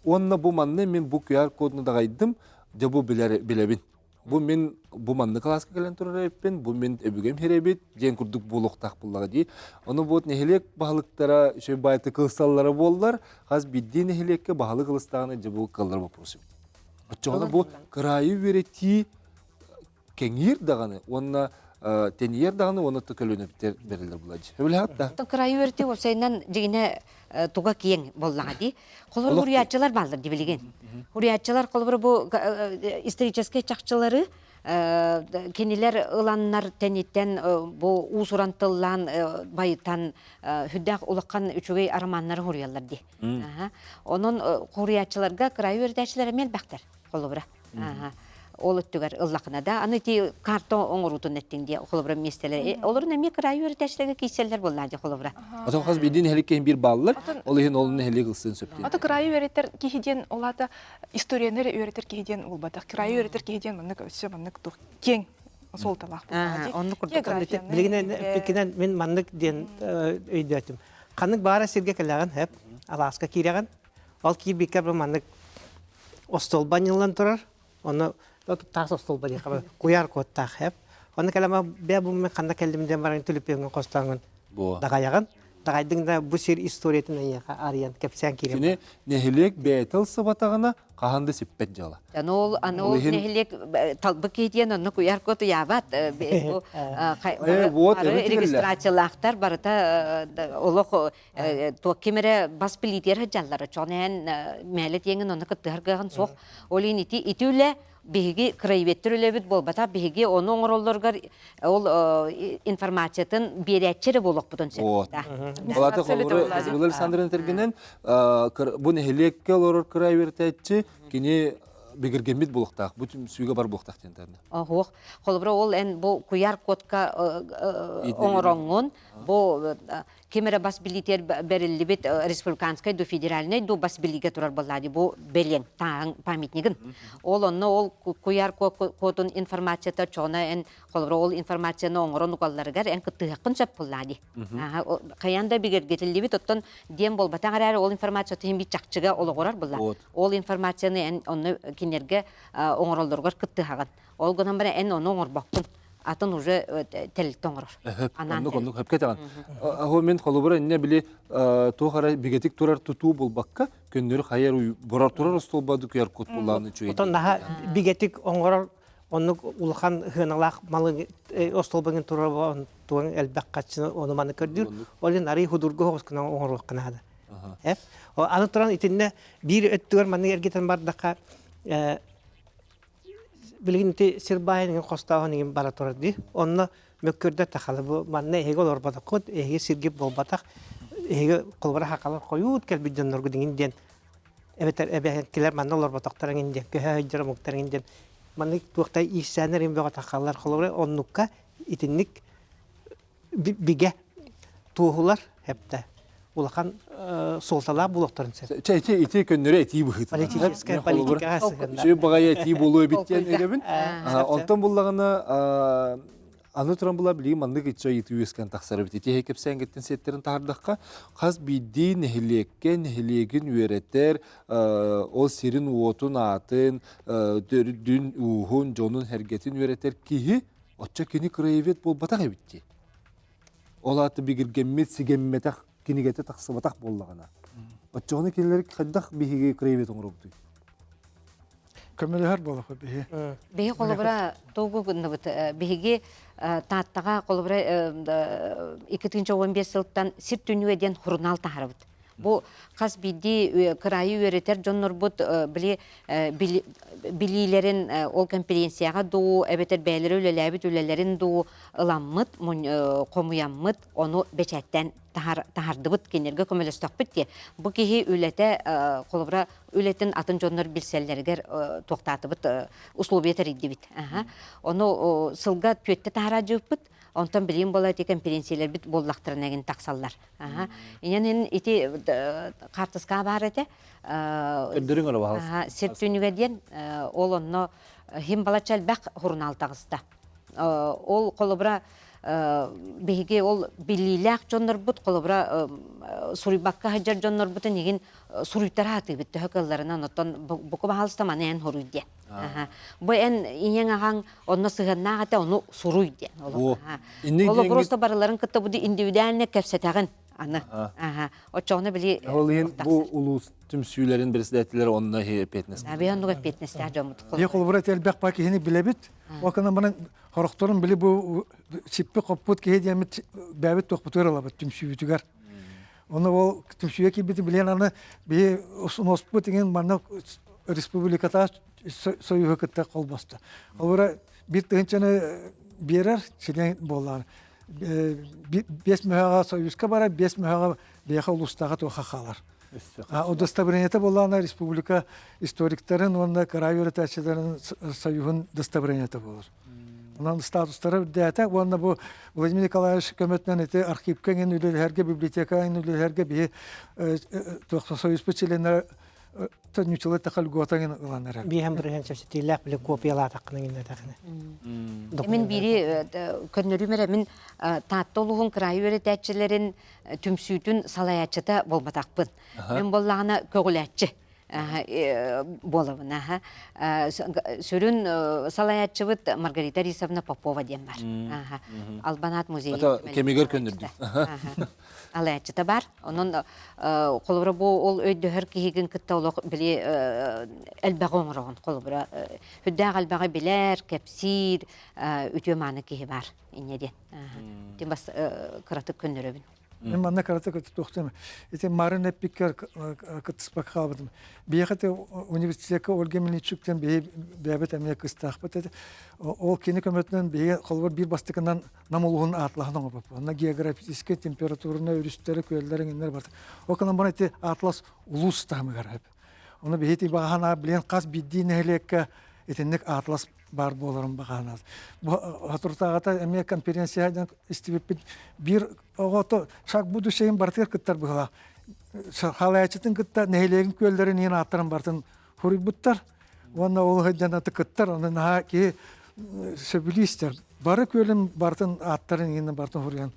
Уонна бу манна мин бу QR кодunu даҕайдым, дьэ бу билэр билэбин. Бу мин бу маннык кылааска кэлэн турар эбиппин, бу мин өбүгэм сирэбит диэн курдук буолуохтаах буоллаҕа дии. Ону вот нэһилиэк баһылыктара үчүгэй баайты кылсаллара буоллар, хас биирдии нэһилиэккэ баһылык ылыстаҕына дьэ бу кыллар вопрос эбит. Оччоҕуна бу кыраайы үөрэтии кэҥиир даҕаны уонна тэнийэр даҕаны уонна көлүөнэбиттэр бэриллэр буладьы. Өбүлэһэт да? Кырайы үөрти уопсайынан дьигинэ туга киэҥ буоллаҕа дии. Холобур хуруйааччылар бааллар дии билигин. Хуруйааччылар холобур бу историческай чахчылары кинилэр ыланнар тэниттэн бу уус-уран тыллаан байытан сүрдээх улахан үчүгэй романнары хуруйаллар дии. Онон хуруйааччыларга кырайы үөрэтээччилэр эмиэ элбэхтэр холобура. Ол өттүгэр ыллахына да, аны ити карта оҥоруутун эттиҥ дии, холобура миэстэлэр. Олорун эмиэ кыраайы үөрэтээччилэргэ киирсэллэр буоллаа дии холобура. Отон хас биирдии нэһилик киһин биир бааллар, ол иһин ол нэһилиэк ылсыан сөп диэн. Ото кыраайы үөрэтэр киһи диэн ол аата историяны эрэ үөрэтэр киһи диэн буолбатах. Кыраайы үөрэтэр киһи диэн маннык өссө маннык туох киэҥ суолталаах буоллаҕа дии. Оннук курдук. Билигин эппиккинэн мин маннык диэн өйдөөтүм. Ханнык баара сиргэ кэлэҕин, хэп, алааска киирэҕин. Ол киирбиккэ бу маннык остуолба анньыллан турар. Онно таас остуолба диэххэ куйаар куоттаах хэп. Онно кэлэмэ бээ бу мен ханна кэллим диэн баран түлүпүөҥҥүн хостоҥҥун даҕайаҕын. Даҕайдыҥ да бу сир историятын эйиэхэ арыйан кэпсээн киирэн. Кини нэһилиэк бэйэтэ ылсыбатаҕына хаһан да сиппэт дьыала. Аны ол аны ол нэһилиэк талбыт киһи диэн онно куйаар куот уйаабат. Бары регистрациялаахтар барыта олох туох ким эрэ бас билиитигэр сылдьаллар. Чоҕун мээлэ тиэҥин онно кыттыһар кыаҕын суох. Ол иһин ити ити үлэ биһиги краеведтэр үлэбит буолбатах. Биһиги ону оҥороллоругар ол информациятын биэрээччи эрэ буолуохпутун сөп. Вот. Балата холобура Изабелла Александровна этэргинэн бу нэһилиэккэ олорор кыраай үөрэтээччи кини бигэргэммит буолуохтаах, бу түмсүүгэ бар буолуохтаах диэн таарна. Оһуох. Холобура ол эн бу куйаар кодка оҥороҥҥун бу ким эрэ бас билиитигэр бэриллибит республиканскай ду федеральнай ду бас билиигэ турар буоллаа дии бу бэлиэҥ тааһыҥ памятнигын ол онно ол куйаар кодун информацията чоҕуна эн холобура ол информацияны оҥорон угалларыгар эн кыттыһыаххын сөп буоллаа дии хайаан да бигэргэтиллибит оттон диэн буолбатах эрээри ол информацията иһин биир чахчыга олоҕурар буолла ол информацияны эн онно кинилэргэ оҥороллоругар кыттыһаҕын Ол гынан баран эн ону оҥорбоккун. Атын уже тэрилтэ оҥорор. Оннук оннук хөпкө этэҕин. Аһу мин холобура иннэ били туох эрэ бигэтик турар тутуу булбакка көннөрү хайар борор турар остуолба дукуйар кут буллааны үчүгэй. Отон наһаа бигэтик оҥорор оннук улахан хыаналаах малы остуолбаҥын турар туон элбэх хаччыны ону маны көрдүүр. Ол иһин арый худургу хоҕус гына оҥоруохха наада. Аны туран итиннэ биир өттүгэр маннык эргитэн бардахха билигин ити сир баайын иҥин хостооһун иҥин бара турар дии. Онно мөккүөрдэр тахалы бу манна эһиги олорботоххут, эһиги сиргит буолбатах, эһиги холобура хахалар хойуут кэлбит дьонноргут иҥин диэн эбэтэр эбэһэҥкилэр манна олорботохтор иҥин диэн көһө сылдьар омуктар иҥин диэн маннык туохтай иирсээннэр иҥин бөҕө тахаллар холобура оннукка итинник бигэ туоһулар хэптэ улахан суолталаах буолуохтарын сөп. Чэ ити ити көннөрү этии быһыытынан. Политическая политикаҕа сыһыаннаах. Үчүгэй баҕайы этии буолуо эбит диэн өйдөбүн. Онтон буллаҕына аны туран була билигин маннык иччэ ыйытыы үөскээн тахсар эбит. Ити кэпсээҥҥиттэн сиэттэрин таһардахха, хас биирдии нэһилиэккэ нэһилиэгин үөрэтэр, ол сирин-уотун аатын, төрүдүн, ууһун, дьонун-сэргэтин үөрэтэр киһи Оччо кини краевед буолбатах эбит дии. Ол аата бигиргэммит, сигэммэтэх кинигэтэ тахсыбатах буоллаҕына. Оччоҕуна кинилэр хайдах биһиги краевед оҥоробутуй? Көмөлөһөр буолуохпут биһи. Биһи холобура тугу гынныбыт? Биһиги Тааттаҕа холобура 2015 сылтан Сир түннүгэ диэн сурунаал таһаарабыт. Бу хас биирдии кыраайы үөрэтэр дьоннорбут били билиилэрин ол конференцияҕа дуу эбэтэр бэйэлэрэ үлэлээбит үлэлэрин дуу ыламмыт, хомуйаммыт, ону бэчээттээн таһардыбыт, кинилэргэ көмөлөстөхпүт диye. Бу киһи үлэтэ, холобура, үлэтин атын дьоннор билсэллэригэр туохтаатыбыт, условия тэрийдибит. Ону сылга түөттэ таһараадьыбыппыт, онтон билигин буола ити конференцияларбыт буоллахтарына эгин тахсаллар. Инэн ити хаартыскаҕа баар этэ. Көрдөрүҥ эрэ баһаалыста. Сир түннүгэ диэн ол онно хим балачча элбэх сурунаал таҕыста. Ол холобура биһиги ол билиилээх дьоннорбут холобура суруйбакка сылдьар дьоннорбутун игин суруйтара сатыыбыт төһө кыалларынан оттон буку баһаалыста маны эн хоруй диэн. Бу эн ийэҥ аҕаҥ онно сыһыаннаах этэ ону суруй диэн. Ол просто барыларын кытта бу индивидуально кэпсэтэҕин. Аны. Аха. Оччоҕуна били Ол иһин бу улуус түмсүүлэрин председателлэрэ онно эппиэтинэс. Аби оннук эппиэтинэстээх дьоммут. Ийэ холобура элбэх ба киһини билэбит. Ол гынан баран хорохторун били бу сиппи-хоппут киһи диэммит бэйэбит туохпутугар ылабыт түмсүүбүтүгэр. Оны ол түмсүүгэ киирбити билэн аны биһи оспут иҥин манна республиката союһу кытта холбосто. Холобура биир тыһыынчаны биэрэр силиэн буоллаҕына биэс мөһөҕө союзка барар, биэс мөһөҕө биһиэхэ улуустааҕа туоха хаалар. Удостоверениета буоллаҕына республика историктарын уонна кыраай үөрэтээччилэрин союһун удостоверениета буолар. Онон статустара үрдээтэ уонна бу Владимир Николаевич көмөтүнэн ити архивка иҥин үлэлэһэргэ, библиотека иҥин үлэлэһэргэ биһи союзпут членнэрэ ньучалы таха льгота иҥин ылан эрэр. Биэһэн бырыһан чэпчэтиилээх били копиялаатаххына иҥиннэтэххинэ. Мин биири көннөрүүм эрэ мин Таатта улууһун кыраайы үөрэтээччилэрин түмсүүтүн салайааччыта буолбатахпын. Мин буоллаҕына көҕүлээччи буолабын. Сүрүн салайааччыбыт Маргарита Рисовна Попова диэн бар. Албанаат музейын кэмигэр көннөрдүм. Алаяччыта бар. Онон холобура бу ол өйдөһөр киһигин кытта олох били элбэҕи оҥороҕун холобура үрдээх элбэҕи билэр, кэпсиир үтүө мааны киһи бар инньэ диэн. Тим бас кыратык көннөрөбүн. Мен манна кыратык туохтум. Ити Марын эппиккер кыттыспакка хаалбытым. Биһиэхэ те университекка Ольга Мельничуктан биһи бэйэбит эмиэ кыстаахпыт этэ. Ол кини көмөтүнэн биһиги холобур биир бастакынан Нам улууһун атлаһын оҥорбуппут. Онно географическай температураны, өрүстэри, күөллэри иҥиннэр барыта. Ол гынан баран ити атлас улуус таһымыгар сөп. Ону биһи баҕаһан билэн хас биирдии нэһилиэккэ итинник атлас баар буоларын баҕаһан. Бу соторутааҕыта эмиэ конференция диэн истибиппит биир оҕото шаг будущее барытыгар кыттар быһыылаах. Халаяччытын кытта нэһилиэгин күөллэрин иһин ааттарын барытын хуруйбуттар. Уонна ол сылдьан аты кыттар, оны наһаа киһи сөбүлүү истэр. Бары күөлүн барытын ааттарын иһин барытын хуруйан.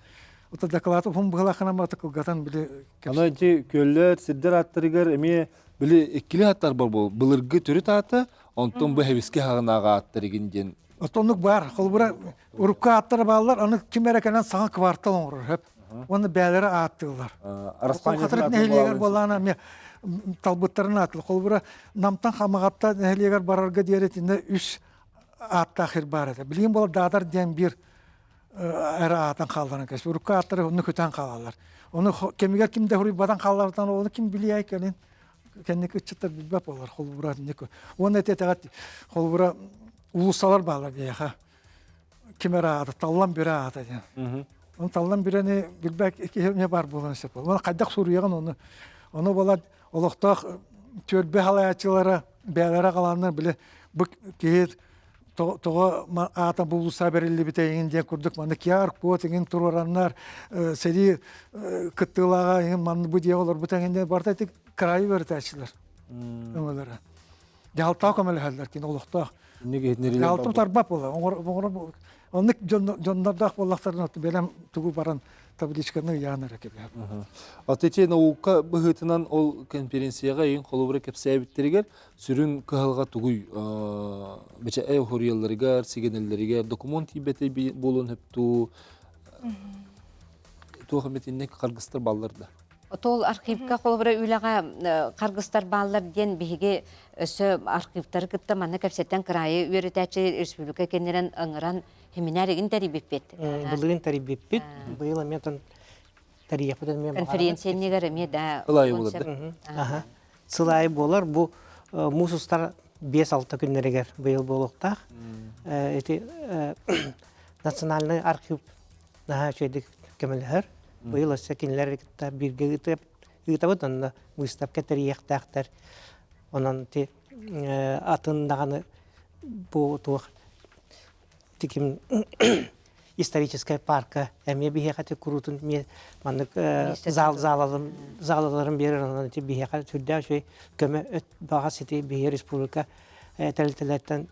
Ота доклад уһун быһылахына маты кылгатан били Аны ити күөллэр, сирдэр ааттарыгар эмиэ били иккили ааттар бар буол. Былыргы төрүт аата, онтон бу хэбиске хаҕынааҕы ааттар игин диэн. Отоннук бар. Холбура урукку ааттара бааллар, аны ким эрэ кэлэн саҥа квартал оҥорор хөп. Уонна бээлэрэ ааттыыллар. Хатырык нэһилиэгэр буоллаҕына эмиэ талбыттарын ааттыылар. Холобура, Намтан Хамаҕатта нэһилиэгэр барарга диэри итиннэ үс ааттаах сир баар этэ. Билигин буолар Даадар диэн биир эрэ аатан хаалларан кэс. Урукку ааттары онно көтөн хаалаллар. Ону кэмигэр ким да хуруйбатан хаалларытан ону ким билиэй кэлин кэнники ыччаттар билбэт буолар холобура уонна ити этэҕэт холобура улуусалар бааллар биһиэхэ ким эрэ аата таллан бүрэ аата диэн. Оны таллан бүрэни билбэт киһи эмиэ баар буолан сөп. Оны хайдах суруйаҕын ону ону буолан олохтоох түөлбэ халаяччылара бэйэлэрэ халааннар били бу киһи тоҕо аата булуса бэриллибитэ иҥин диэн курдук манна QR код иҥин туруораннар сэрии кыттыылааҕа иҥин манна бу диэ олорбута иҥин диэн барыта ити кыраайы үөрэтээччилэр өҥөлөрө. Дьаһалтаҕа көмөлөһөллөр кини олохтоох Алтым тарбап буола. Оннук дьоннордоох буоллахтарына бэлэм тугу баран табличканы ыйаан эрэ кэбиһэр. Аты ити наука быһыытынан ол конференцияҕа эйин холобура кэпсээбиттэригэр сүрүн кыһалҕа тугуй бечэ э хуруйалларыгар, сигэнэллэригэр докумуон тиийбэтэ буолуон сөптуу туох эмит инник харгыстар баллар да. Ол архивка холобура үлэҕэ харгыстар бааллар диэн биһиги өссө архивтары кытта манна кэпсэтэн кыраайы үөрэтээччи республика кэннирэн ыҥыран семинар игин тэрийбиппит. Былырыын тэрийбиппит. Быйыл эмиэ отон тэрийиэхпит эмиэ Конференция иннигэр эмиэ да Сыл аайы буолар да? Аха. Сыл аайы буолар. Бу муус устар 5-6 күннэригэр быйыл буолуохтаах. Ити национальный архив наһаа үчүгэйдик көмөлөһөр. Быйыл өссө кинилэр кытта бииргэ ыытабыт, онно выставка тэрийиэхтээхтэр. Онон ити атын даҕаны бу туох тиким историческай парка эмиэ биһиэхэ ити куруутун эмиэ маннык зал залаларын залаларын биэрэр онон ити биһиэхэ сүрдээх үчүгэй көмө баҕас ити биһиги республика тэрилтэлэртэн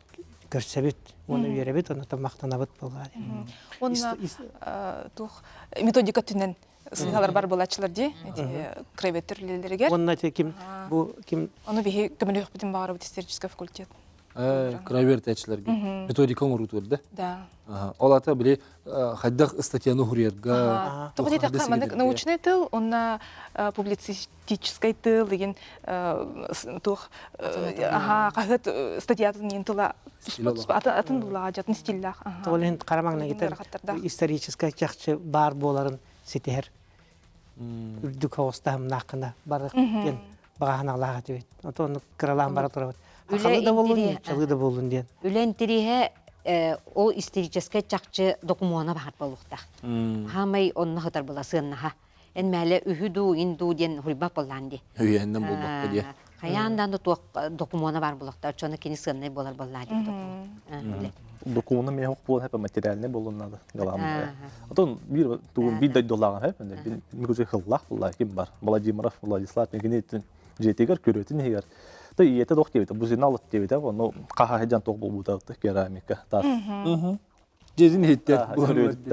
көрсөбүт уонна үөрэбит онно махтанабыт буоллаа Уонна туох методика түнэн сыһалар бар буолааччылар дии краеведтер үлэлэригэр уонна ити ким бу ким ону биһи көмөлөһүөхпүтүн баҕарабыт исторический факультет. Кыра үөрэтээччилэргэ методика оҥоруутугар да? Да. Ол ата били хайдах ыстатыйаны уһуруйарга Тоҕо диэтэххэ, маннык научный тыл уонна публицистическай тыл деген туох хаһыат статьятын иин тыла атын буллаҕа дьатын стиллаах. Ол иһин хара маҥнайгыта историческай чахчы баар буоларын ситиһэр үрдүк соҕус таһымнааххына бары диэн баҕаһаналаах этибит. Отон кыралаан бара турабыт. Халы да буоллун, нууччалыы да буоллун диэн. Үлэ интириэһэ ол историческай чахчы докумуона баһар буолуохтаах. Хаамай онно хытар була сыаннаһа. Эн мээлэ үһү дуу, ин дуу диэн хуйбат буоллаан дии. Үйэннэн буолбакка диэ. Хайаан да туох докумуона бар буолуохтаах. Оччону кини сыаннай буолар буоллаа диэн. Докумуона миэхэ буолан хэпэ материальный буолуон надо главное. Отон биир тугун биир дойдулааҕын хэп бин микучу хыллаах булла ким бар Владимиров Владислав кини дьиэтигэр көрүөтүн иһигэр то ийэтэ дох диэбитэ бузина алыт диэбитэ ону хаһа сылдьан туох буолбута керамика таас Дьиэтин иһиттэ,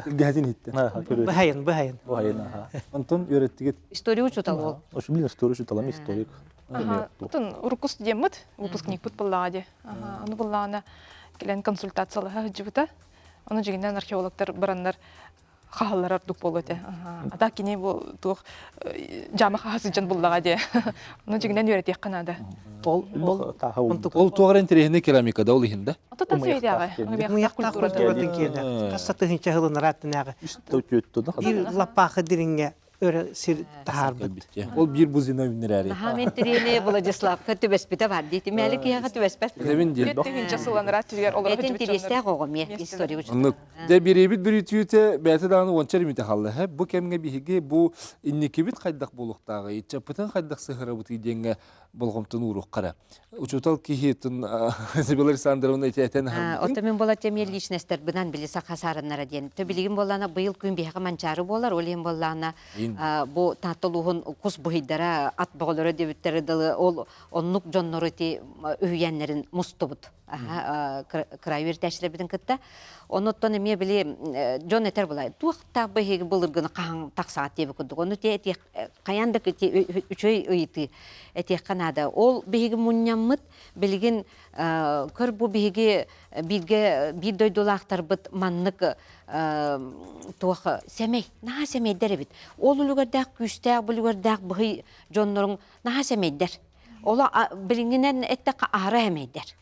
гаһатын иһиттэ. Быһайын, быһайын. Быһайын, аха. Онтон үөрэттигит. История учуутал ол. Блин, история учууталым историк. Отон урукку студеммыт, выпускникпыт буоллаҕа дии. Ону буллаҕына кэлэн консультациялаһа сылдьыбыта. Ону дьиҥинэн археологтар бараннар хаһаллар ордук буолуо этэ. А так кини бу туох дьаама хаһа сылдьан буллаҕа дии. Ону дьиҥинэн үөрэтиэххэ наада. Ол ол Ол туох эрэ интэриэһинэй керамика да ол иһин да? Отутан сөйдээҕи. Муйахтаах культуратын киэнэ. Хас сатыһынча сылын ырааттынааҕы. Биир лаппаахы дириҥҥэ өрө сир таһаарбыт. Ол биир бузина үүннэрээри. Наһаа мен тириэни Владиславка түбэспитэ бар дии. Тимээли киһиэхэ түбэспэт. Этэбин диэн. Түһүнчэ сылан ыраат түгэр олорор Этин тириэстээх оҕо миэ история Оннук. Дьэ бириэбит бүрүтүүтэ бэйэтэ даҕаны уонча римите халла. Һэ бу кэмҥэ биһиги бу инникибит хайдах буолуохтааҕый, ыччаппытын хайдах сыһырабытый диэҥҥэ болҕомтону ууруохха Учуутал киһи Изабелла Александровна ити этэн Ото мин буола темир личностарбынан били саха саарыннара диэн. То билигин буоллаана быйыл күн биһиэхэ манчаары буолар, ол иһин буоллаана бу Таатта улууһун кус быһыйдара, ат бөҕөлөрө диэбиттэрэ дылы ол оннук дьоннору ити үһүйээннэрин мустубут. Кыраайы үөрэтээччилэрбитин кытта. Онуттан эмиэ били дьон этэр буолай туох таах быһыгы былыргыны хаһан тахсаат диэбит курдук. Ону те хайаан да үчүгэй ыйытыы этиэххэ наада. Ол биһиги мунньаммыт, билигин көр бу биһиги бииргэ биир дойдулаахтарбыт маннык туох сэмэй, наһаа сэмэйдэр эбит. Ол үлүгэрдээх күүстээх, бу үлүгэрдээх быһый дьонноруҥ наһаа сэмэйдэр. Оло билиҥҥинэн эттэххэ аһара сэмэйдэр.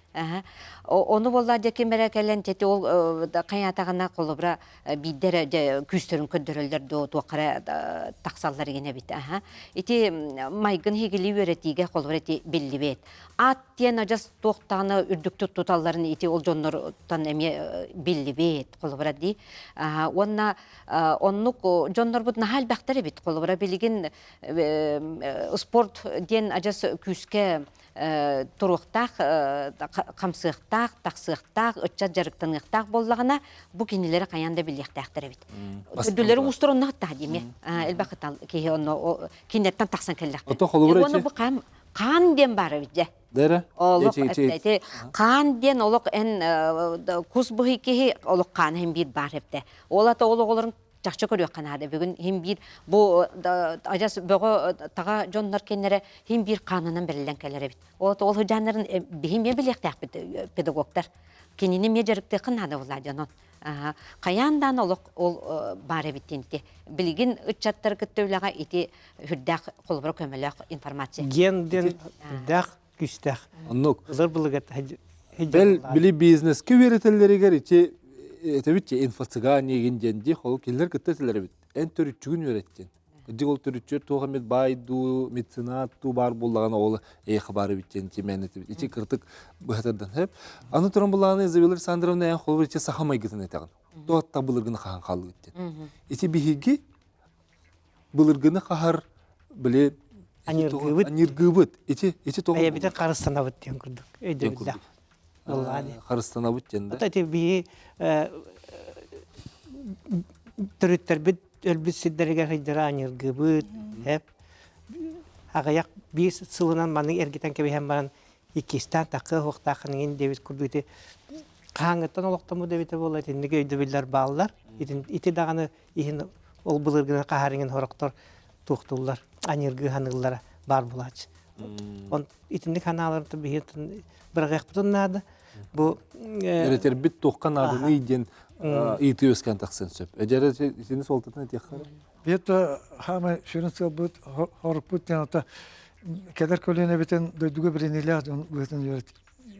Ону буоллар дьэ ким эрэ кэлэн тети ол хайаатаҕына холобура биирдэ эрэ дьэ күүстэрин көрдөрөллөр дуо туохха эрэ тахсаллар игин эбит ити майгын иһигилии үөрэтиигэ холобура ити биллибэт аат диэн адьас туохтаҕына үрдүктүк туталларын ити ол дьоннортон эмиэ биллибэт холобура дии уонна оннук дьоннорбут наһаа элбэхтэр эбит холобура билигин спорт диэн адьас күүскэ туруохтаах, хамсыахтаах, тахсыахтаах, ыччат дьарыктаныахтаах буоллаҕына, бу кинилэри хайаан да билиэхтээхтэр эбит. Үрдүлэри уустар онно хаттаа диэми. Элбэх киһи онно кинилэртэн тахсан кэллэхтэр. Уонна бу хаан хаан диэн баар эбит дьэ. Дэрэ? Олох эти хаан диэн олох эн кус быһый киһи олох хаан иһин биир баар эбитэ. Ол ата ол оҕолорун чахчы көрүөххэ наада. Бүгүн хим биир бу адьас бөҕө таҕа дьоннор кэннэрэ хим биир хаанынан бэриллэн кэлэр эбит. Ол ол сыдьааннарын биһи эмиэ билиэхтээхпит педагогтар. Кинини эмиэ дьарыктыаххын наада буолла дьонон. Хайаан даан олох ол баар эбит диэн ити. Билигин ыччаттары кытта үлэҕэ ити үрдээх холобура көмөлөөх информация. Ген диэн үрдээх күүстээх. Оннук. Ылар былыгат Бэл били бизнеске үөрэтэллэригэр ити этэбит инфо-цыгане игин диэн дии холу кинилэр кытта этилэр эбит. Эн төрүччүгүн үөрэттин. Кырдьык ол төрүччүөр туох эмит баай дуу, меценат дуу баар буоллаҕына ол эйиэхэ баар эбит диэн тимэн этибит. Ити кыртык быһатардан хэп. Аны туран булааны Изабелла Александровна эн холобур ити саха майгытын этэҕин. Туотта былыргыны хаһан хааллыбыт диэн. Ити биһиги былыргыны хаһар били аньыргыыбыт аньыргыыбыт ити ити тоҕо бэйэбитин харыстанабыт диэн курдук өйдөбүллээх буоллаҕа харыстанабыт диэн да ити биһи төрүттэрбит өлбүт сирдэригэр сылдьара аньыргыыбыт эп аҕыйах биир сылынан маннык эргитэн кэбиһэн баран иккистээн таххыа суохтааххын иҥин диэбит курдук ити хаһааҥҥыттан олохтоммут эбитэ буолла итинник өйдөбүллэр бааллар ити даҕаны иһин ол былыргыны хаһаарыҥын сорохтор туохтууллар аньыргыы саныыллара баар буолааччы. Он итинник ханааларыттан биһиги быраҕыахпытын наада. Бу Эретэрбит туохха наадыный диэн ыйытыы үөскээн тахсан сөп. Эдьэрэ итини суолтатын этиэххэ Биэт хаамай сүрүн сыалбыт хорукпут диэн ото кэлэр көлүөнэбитин дойдуга бэриниилээх дьон быһыытын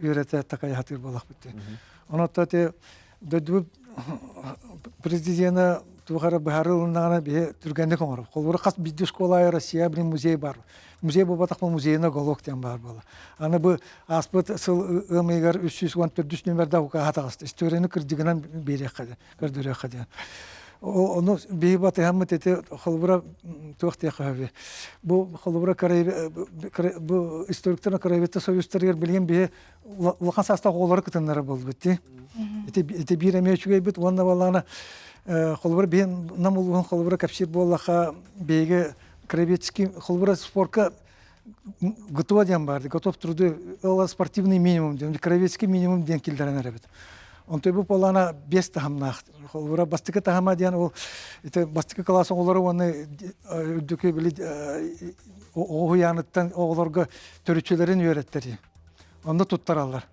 үөрэтэ такайа сатыыр буоллахпыт дии. Онон ити дойдубут президенэ туох эрэ быһаарыы ылыннаҕына биһи түргэнник оҥорор. Холобура хас биирдии школа аайы Россия билин музей баар. Музей буолбатах музейна голок диэн баар буолла. Аны бу ааспыт сыл ыам ыйыгар 314 нүмердээх укааһа таҕыста. Историяны кырдьыгынан биэриэххэ диэн, көрдөрүөххэ диэн. Ону биһи батыһаммыт ити холобура туох диэххэ сөбүй? Бу холобура бу историктар краеведтар союзтарыгар билигин биһи улахан саастаах оҕолору кытыннара буолбут дии. Ити ити биир эмиэ үчүгэйбит уонна буоллаҕына холобура биһи Нам улууһун холобура кэпсиир буоллахха биһиги краеведческий холобура спорка ГТО диэн баар, готов труды, ол спортивный минимум диэн, краеведческий минимум диэн киллэрэн эрэбит. Онто бу буоллаҕына биэс таһымнаах. Холобура бастакы таһыма диэн ол ити бастакы кылаас оҕолоро уонна үрдүкү били оҕо уһуйааныттан оҕолорго төрүччүлэрин үөрэттэрии. Онно туттараллар.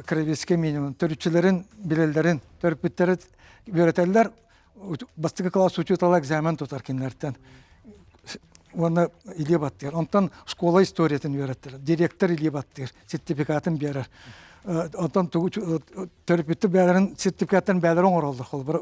Краеведческий минимум. Төрүччүлэрин билэллэрин, төрөппүттэри үөрэтэллэр. Бастакы кылаас учуутала экзамен тутар кинилэртэн. Уонна илии баттыыр. Онтон школа историятын үөрэттэр. Директор илии баттыыр, сертификатын биэрэр. Онтон төрөппүттэр бэйэлэрин сертификаттарын бэйэлэрэ оҥороллор. Холобура,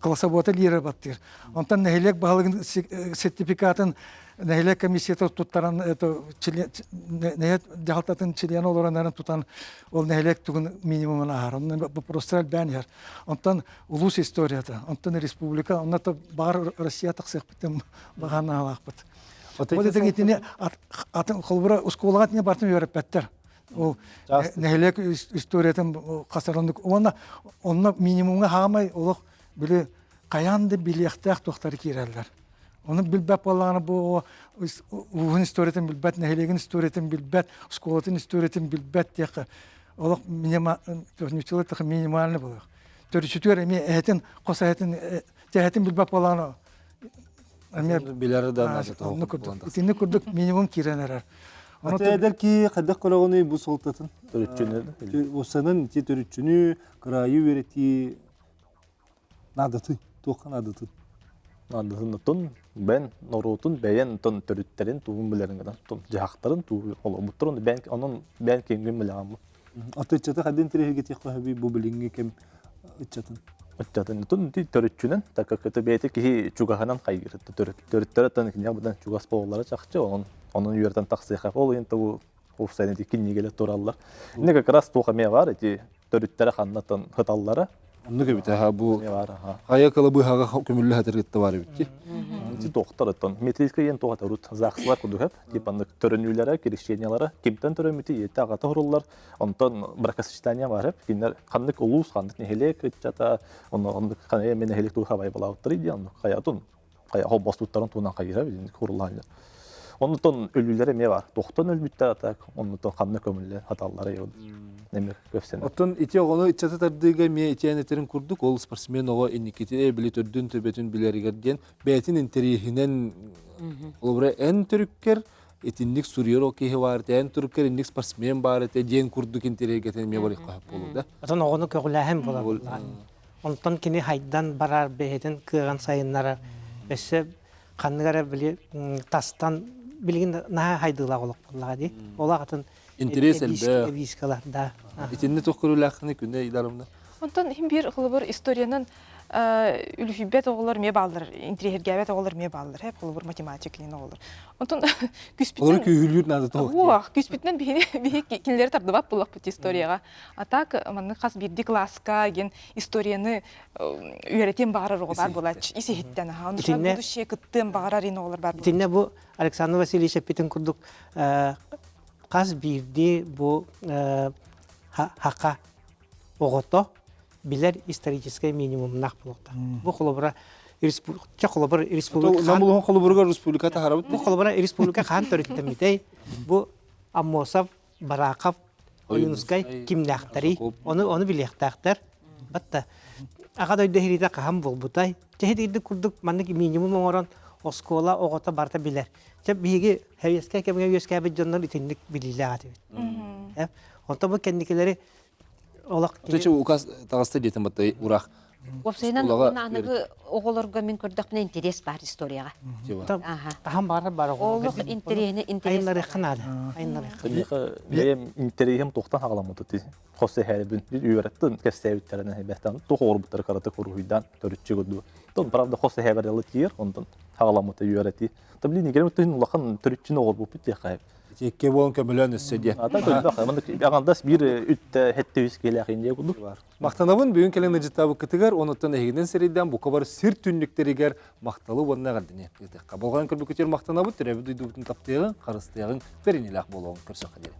классовота лиэрэ баттыыр. Онтон нэһилиэк баһылыгын сертификатын нэһилиэк комиссията туттаран это нэһилиэк дьаһалтатын чилиэнэ олорон тутан ол нэһилиэк тугун минимумун ааһар. Онно вопростар элбээн иһэр. Онтон улуус историята, онтон республика, онно баар Россия тахсыахпытын баҕа аалаахпыт. Ол этин итини атын холбура оскуолаҕа итини бартын үөрэппэттэр. Ол нэһилиэк историятын хасароннук уонна онно минимумҥа хаамай олох били хайаан да билиэхтээх туохтары киирэллэр. Ону билбэт буоллаҕына бу улууһун историятын билбэт, нэһилиэгин историятын билбэт, оскуолатын историятын билбэт диэххэ олох минимальный буолуох. Төрүчүтүгэр эмиэ эһэтин, хос эһэтин, тэһэтин билбэт буоллаҕына эмиэ билэр да онно курдук. Итинник курдук минимум киирэн эрэр. Аты эдэр киһи хайдах көрөҕүнүй бу суолтатын? Төрүччүнү. Усанын ити төрүччүнү, кыраайы үөрэтии наадаты, туохха наадатын? Наадатын отун бэн норуотун бэйэн отон төрүттэрин тугун билэрин гынан тун дьаһахтарын туу олобуттар бэн онон бэн киҥгин билэҕин Аты ыччаты хадын тириһигитиэххэ сөбүй бу билиҥҥи кэм ыччатын? Ыччатын тун төрүччүнэн так как это бэйэтэ киһи чугаһынан хайгыр төрүттэр тан кинигэ быдан чугас буолаллара чахчы онон онон үөрэтэн тахсыаха ол иһин бу уопсайынан ити кинигэлэр тураллар. Инне как раз туох эмиэ баар ити төрүттэрэ ханнатан хыталлара. Оннук эбит аха бу хайа кылабыһаҕа көмүллэ хатыргытта бар эбит Ити доктор оттон метрический ен туох урут ЗАГСлар курдук эп типа аннык төрөнүүлэрэ крещениялара кимтэн төрөммүтү ийэтэ аҕата хуруллар онтон бракосочетание бар эп кинилэр ханнык улуус ханнык нэһилиэк ыччата онно оннук ханайа мен нэһилиэк туха байбалаабыттар диэн оннук хайатын хайа холбостуттарын туунан хайыра билин курулаанньа Оннутон өлүүлэрэ эмиэ бар. Тохтон өлбүттэр атак, оннутон ханна көмүллэ хаталлара йод. Эмир көпсенер. Оттон ити оҕону ыччаты тардыыга эмиэ итиэн этерин курдук ол спортсмен оҕо инникити били төрдүн төбөтүн билэригэр диэн бэйэтин интэриэһинэн холобура эн төрүккэр итинник суруйар ол киһи баар этэ, эн төрүккэр инник спортсмен баар этэ диэн курдук интэриэһиргэтэн эмиэ барыахха сөп буолуо да. Отон оҕону көҕүлээһин буолар. Онтон кини хайдан барар бэйэтин кыаҕын сайыннарар. Өссө ханнык эрэ били тастан билигин наһаа хайдыылаах олох буоллаҕа дии. Ол аҕатын Интерес элбэх. Эбиискалар, да. Итинни туох көрүүлээххиний күнэ Идаровна? Онтон иһин биир холобур историянан үлүһүйбэт оҕолор эмиэ бааллар, интириэһиргээбэт оҕолор эмиэ бааллар, һэ, холобур математик кинин оҕолор. Онтон күспүтүнэн Олору күүһүлүүр наада тоҕо. Уох, күспүтүнэн биһини биһи кинилэри тардыбат буоллахпыт историяҕа. А так маннык хас биирдии кылааска диэн историяны үөрэтиэн баҕарар оҕо баар буолааччы ис иһиттэн аха. Онно будущее кыттыан баҕарар ин оҕолор баар Итиннэ бу Александр Васильевич эппитин курдук хас биирдии бу хака оҕото билэр историческай минимумнаах буолуохтаах. Бу холобура холобур республика Нам холобуругар республика таһарабыт. Бу холобура республика хаан төрүттэммитэй. Бу Аммосов, Бараков, Ойуунускай кимнээхтэрий? Ону ону билиэхтээхтэр. Батта аҕа дойду иһириитэ хаһан буолбутай? Чэһи курдук маннык минимум оҥорон. оскуола оҕото барыта билэр. Чэ биһиги сэбиэскэй кэмҥэ үөскээбит дьоннор итинник билиилээх этибит. Онтон бу кэнникилэри олох Ити указ таҕыста диэтим баттай урах. Уопсайынан Оскуолаҕа аныгы оҕолорго мин көрдөхпүнэ интерес баар историяҕа. Таһан баарар бар Олох интэриэһинэ интерес. Айыннарыахха наада. Айыннарыахха. Миэхэ бэйэм интэриэһим туохтан хаҕаламмыта ти хос эһээбин үөрэттин кэпсээбиттэрин эһэбэттэн туох оҕорбуттары каратык уруһуйдаан төрүччү курдук. Тон правда хос эһээбэр элы тиер онтон хаҕаламмыта үөрэтии. Та блин игерем өттүн улахан төрүччүнү оҕорбуппут диэххэ. Икки буолан көмөлөөн өссө диэн. Ата көрбөх, маннык аҕандас биир үттэ хетте үс киэлээх индия курдук. Махтанабын бүгүн кэлэн ыдьыттаабыккытыгар, онуттан эһигинэн сирийдэн бука бар сир түннүктэригэр махталы уонна эҕэрдэни ыытыахха. Болҕойон көрбүккүтүгэр махтанабыт, төрөөбүт дойдубутун таптыаҕыҥ, харыстыаҕыҥ, бэриниилээх буолуоҕуҥ. Көрсөххө диэри.